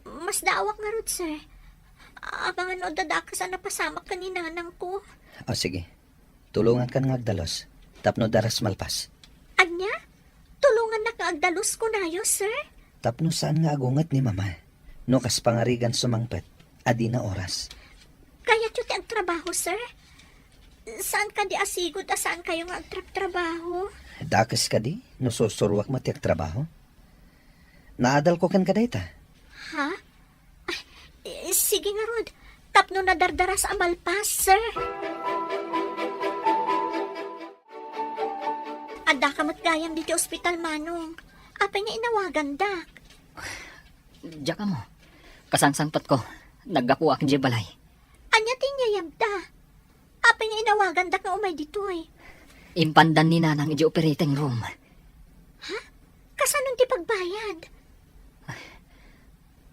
Masdaawak ngarud, sir. Amangan no adda dakes a napasamak ken ni nanangko. Ah, sige. Tulongankan nga agdalus tapno daras malpas. Ania? Tulongannak nga agdalus kunayo, sir? Tapno saan nga agunget ni Mama no kas pangarigan sumangpet a dina oras. Kayatyo ti agtrabaho, sir? Saan kadi a sigud a saankayo nga agtrabtrabaho? Dakes kadi no sursuruak met ti agtrabaho? Naadalko kenka dayta. Ha? Ay, eh, sige ngarud. Tapno nadardaras a malpas, sir. Addaka met gayam ditoy ospital, Manong. Apay nga inawagandak? Diak ammo. Kasangsangpetko. Naggapuak idiay balay. Ania ti inyayabda? Apay nga inawagandak nga umay ditoy? Impandan ni Nanang idiay operating room. Ha? Kasano ti pagbayad?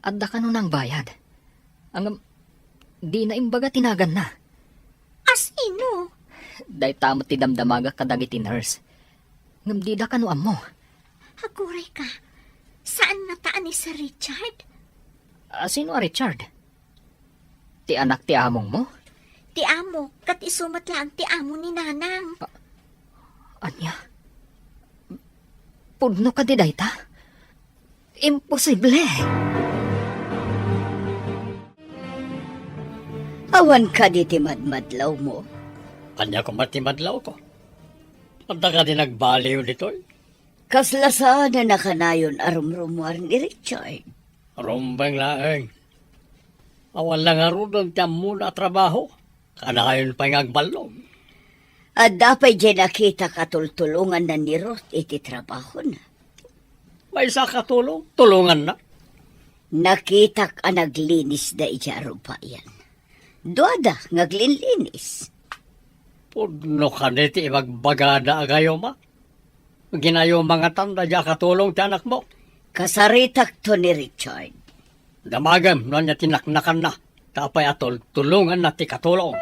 Adda kano nangbayad? Ngem, dina imbaga ti naganna. A sino? Dayta met ti damdamagak kadagiti nurse. Ngem dida kano ammo. Aguray ka. Saan ngata a ni Sir Richard? A sino a Richard? Ti anak ti amongmo? Ti amo, ket isu met laeng ti amo ni Nanang. A-, ania? Pudno kadi dayta? Imposible! Awan kadi ti madmadlawmo? Ania koma ti madlawko? Adda kadi nagbaliw ditoy? Kasla saan a kanayon a rumrumuar ni Richard? Rumbeng laeng. Awan la ngaruden ti ammona a trabaho. Kanayon pay nga agballog. Adda pay diay nakitak a tultulonganna ni Ruth iti trabahona? Maysa a katulong, tulonganna. Nakitak a naglinisda idiay arubayan. Duada nga aglinlinis. Pudno kadi ti ibagbagada a gayuma? Ginayuma ngatan daydiay a katulong ti anakmo? Kasaritakto ni Richard. Damagem no ania ti naknakanna, ta apay a tultulonganna ti katulong.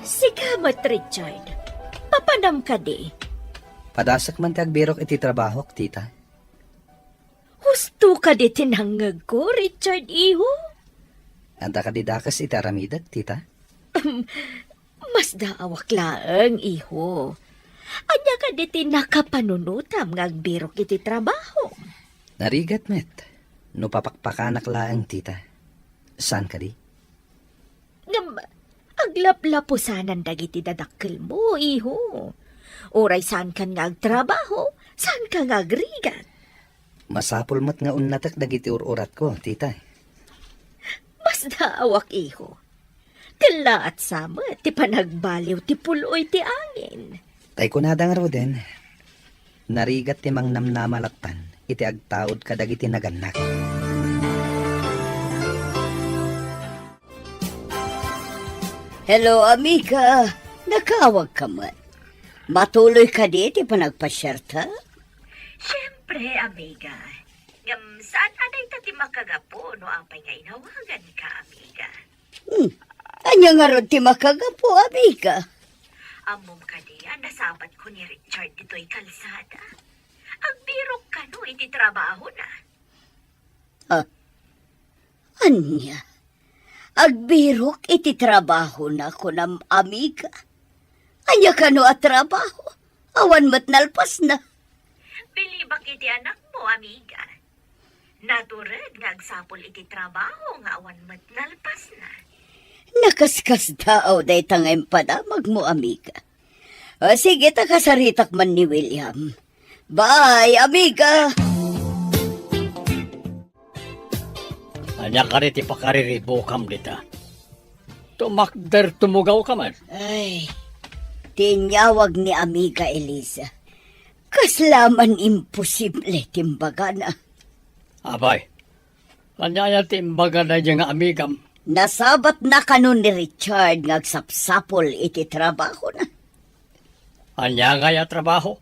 Sika met, Richard. Papanam kadi? Padasek man ti agbirok iti trabahok, tita. Husto kadi ti nangngegko, Richard, iho? Adda kadi dakes iti aramidek, tita? Masdaawak laeng, iho. Ania kadi ti nakapanunotam nga agbirok iti trabaho? Narigat met, no papakpakanak laeng, tita. Saan kadi? Ngem, aglaplapusanan dagiti dadakkelmo, iho. Uray saankan nga agtrabaho, saanka nga agrigat. Masapul met nga unnatek dagiti ur-uratko, tita. Masdaawak, iho. Kellaat sa met ti panagbaliw ti pul-oy ti angin. Tay kunada ngaruden, narigat ti mangnamnama lattan iti agtaud kadagiti nagannak. Hello, amiga. Nakaawagka met. Matuloy kadi ti panagpasiarta? Siempre, amiga. Ngem saan a dayta ti makagapu no apay nga inawaganka, amiga. Hmm. Ania ngarud ti makagapu, amiga? Ammom kadi a nasabatko ni Richard ditoy kalsada? Agbirok kano iti trabahona. Ah, ania? Agbirok iti trabahona, kunam, amiga? Ania kano a trabaho? Awan met nalpasna. Bilibak iti anakmo, amiga. Natured nga agsapul iti trabaho nga awan met nalpasna. Nakaskasdaaw dayta nga impadamagmo, amiga. O, sige, ta kasaritak man ni William. Bye, amiga! Ania kadi ti pakariribukam dita? Tumakder, tumugawka man. Ay, ti inyawag ni Amiga Eliza. Kasla man imposible ti imbagana. Apay, ania aya ti imbaga daydiay nga amigam? Nasabatna kano ni Richard nga agsapsapul iti trabahona. Ania ngay a trabaho?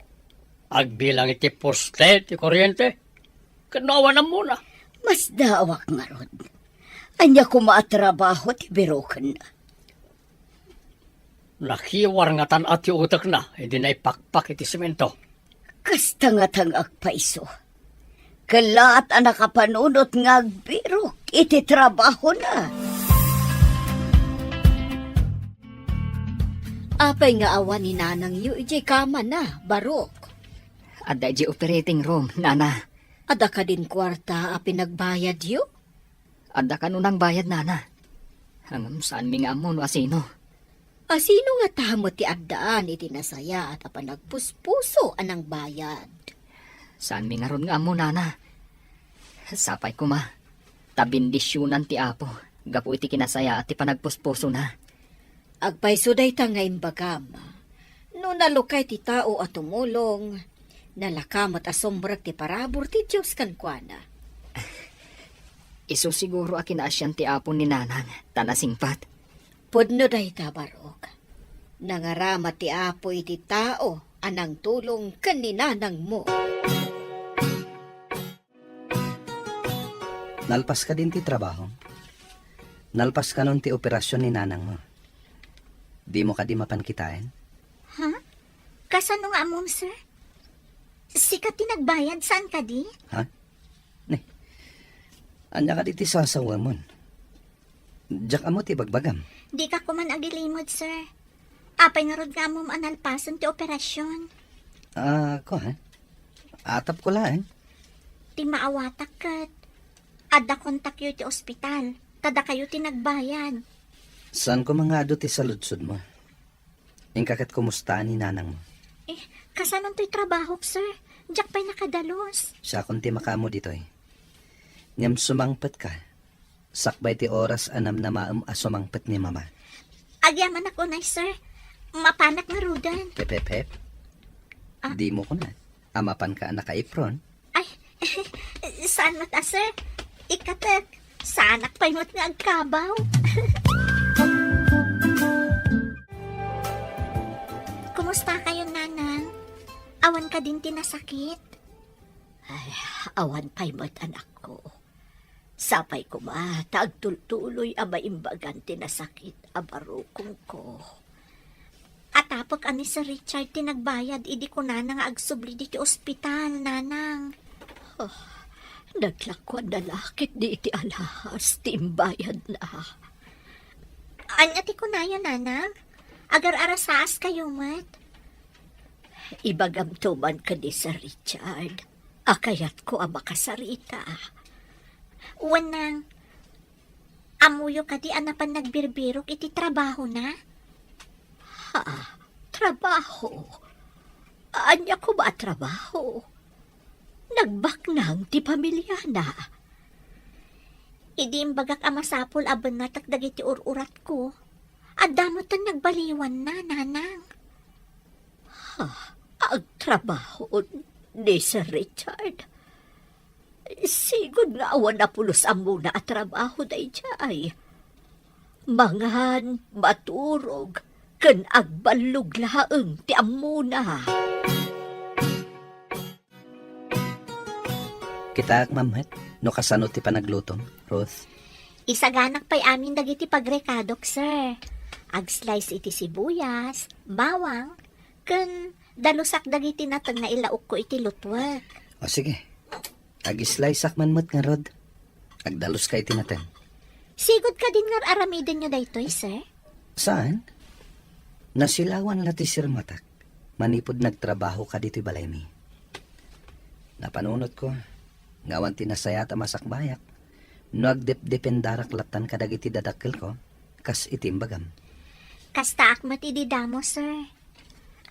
Agbilang iti poste ti kuryente? Ket no awan ammona? Masdaawak ngarud. Ania koma a trabaho ti birokenna? Nakiwar ngatan a ti utekna idi naipakpak iti semento. Kasta ngatan nga agpayso. Kellaat a nakapanunot nga agbirok iti trabahona. Apay nga awan ni nanangyo idiay kamana, Barok? Adda idiay operating room, nana. Adda kadin kuarta a pinagbayadyo? Adda kano nangbayad, nana. Ngem saanmi nga ammo no asino. Asino ngata met ti addaan iti nasayaat a panagpuspuso a nangbayad? Saanmi ngarud nga ammo, nana. Sapay koma, ta bendisionan ti Apo gapu iti kinasayaat ti panagpuspusona. Agpayso dayta nga imbagam. No nalukay ti tao a tumulong, nalaka met a sumrek ti parabur ti Dios kenkuana. Isu siguro a kinaasian ti Apo ni Nanang, ta nasingpat. Pudno dayta, Barok. Nangarama ti Apo iti tao a nangtulong ken ni nanangmo. Nalpas kadin ti trabahom? Nalpas kanon ti operasion ni nanangmo? Dimo kadi mapan kitaen? Ha? Kasano nga ammom, sir? Sika ti nagbayad, saan kadi? Ha? Ne. Ania kadi ti sasawamon? Diak ammo ti ibagbagam. Dika koman agilimod, sir. Apay ngarud nga ammom a nalpasen ti operasyon? Ah, kuan. Atapko laeng. Ti maawatak ket adda kontakyo iti ospital. Ta dakayo ti nagbayad. Saan koma nga adu ti saludsodmo? Inka ket kumusta ni nanangmo? Eh, kasanontoy trabahok, sir? Diak pay nakadalus. Siakon ti makaammo ditoy. Ngem sumangpetka. Sakbay ti oras a namnamaem a sumangpet ni Mama. Agyamanak unay, sir. Mapanak ngaruden. Pep, pep, pep. Ah. Dimo kuna a mapanka a naka-apron? Ay, saan met a, sir? Ikatek, saanak pay met nga agkabaw. Kumusta kayo, Nanang? Awan kadin ti nasakit? Ay, awan pay met, anakko. Sapay koma ta agtultuloy a maimbagan ti nasakit a barukongko. Atapek a ni Sir Richard ti nagbayad idi kunana nga agsubli ditoy ospital, Nanang. Oh, naglakuan na la ketdi iti alahas ti imbayadna. Ania ti kunayo, Nanang? Agar-arasaas kayo met. Ibagamto man ken ni Sir Richard a kayatko a makasarita. Wen, Nang, ammoyo kadi a napan nagbirbirok iti trabahona? Ha? Trabaho? Ania koma a trabaho? Nagbaknang ti pamiliana. Idi imbagak a masapul a bennatek dagiti ur-uratko, adda metten nagbaliwanna, Nanang. Ha? Agtrabaho ni Sir Richard? Sigud nga awan a pulos ammona a trabaho daydiay. Mangan, maturog, ken agballog laeng ti ammona. Kitaak man met no kasano ti panaglutom, Ruth. Isaganak pay amin dagiti pagrekadok, sir. Ag-slice iti sibuyas, bawang, ken dalusak dagiti nateng nga ilaokko iti lutuek. O sige. Ag-sliceak man met ngarud. Agdaluska iti nateng. Sigud kadin nga ar-aramidenyo daytoy, sir? Saan? Nasilawan la ti sirmatak manipud nagtrabaho ka ditoy balaymi. Napanunotko nga awan ti nasayaat a masakbayak no agdepdependarak lattan kadagiti dadakkelko, kas iti imbagam. Kastaak met idi damo, sir.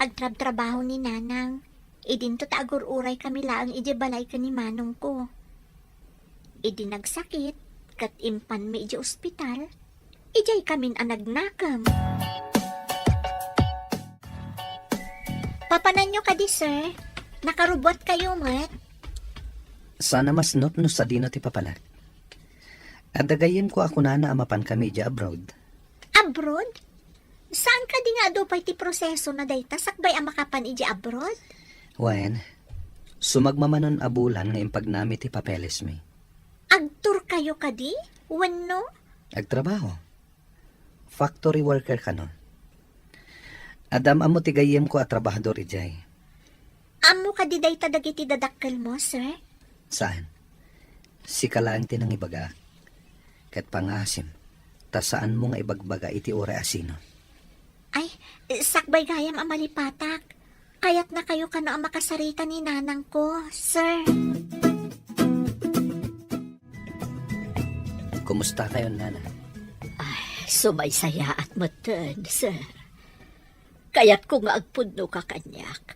Agtrabtrabaho ni Nanang. Idinto ta agur-uray kami laeng idiay balay ken ni manongko. Idi nagsakit, ket impanmi idiay ospital, idiay kamin a nagnakem. Papananyo kadi, sir? Nakarubuat kayo met? Sana masnop no sadino ti papanak. Adda gayyemko a kunana a mapan kami idiay abroad. Abroad? Saan kadi nga adu pay ti proseso na dayta sakbay a makapan idiay abroad? Wen, sumagmamanon a bulan nga impagnami ti papelesmi. Agtour kayo kadi? Wenno? Agtrabaho. Factory worker kano. Adda am-ammo ti gayyemko a trabahador idiay. Ammo kadi dayta dagiti dadakkelmo, sir? Saan? Sika laeng ti nangibagaak. Ket pangasim, ta saanmo nga ibagbaga iti uray a sino. Ay, sakbay gayam a malipatak. Kayatnakayo kano a makasarita ni nanangko, sir. Kumusta kayo, Nana? Ay, sumaysayaat metten, sir. Kayatko nga agpudnoka kaniak.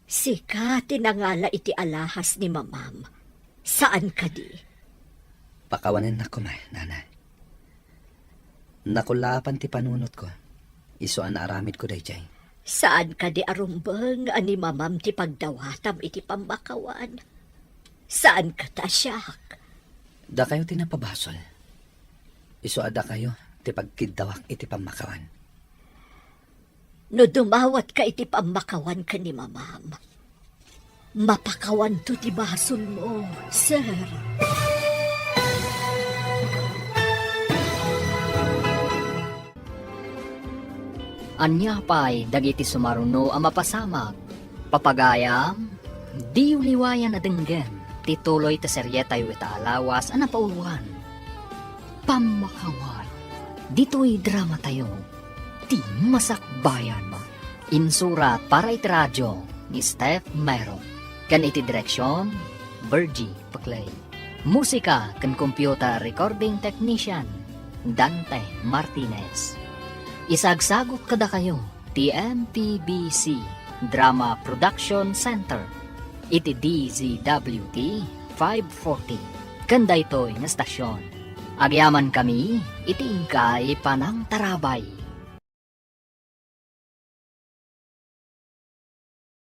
Sika ti nangala iti alahas ni mamam. Saan kadi? Pakawanennak koma, Nana. Nakulaapan ti panunotko. Isu a naaramidko daydiay. Saan kadi a rumbeng a ni mamam ti pagdawatam iti pammakawan? Saan kadi a siak? Dakayo ti napabasol. Isu a dakayo ti pagkiddawak iti pammakawan. No dumawatka iti pammakawan ken ni mamam, mapakawanto ti basolmo, sir. Ania pay dagiti sumaruno a mapasamak? Papagayam, diyo liwayan a denggem. ti tuloy ti serietayo ita a lawas a napauloan. Pammakaway. Ditoy dramatayo, ti masakbayan. Insurat para iti radio ni Steph Mero, ken iti direksion, Virgie Paclay. Musika ken computer recording technician, Dante Martinez. Isagsagut kadakayo ti M P B C Drama Production Center iti D Z W T five forty ken daytoy nga stasyon. Agyamankami iti inkay panangtarabay.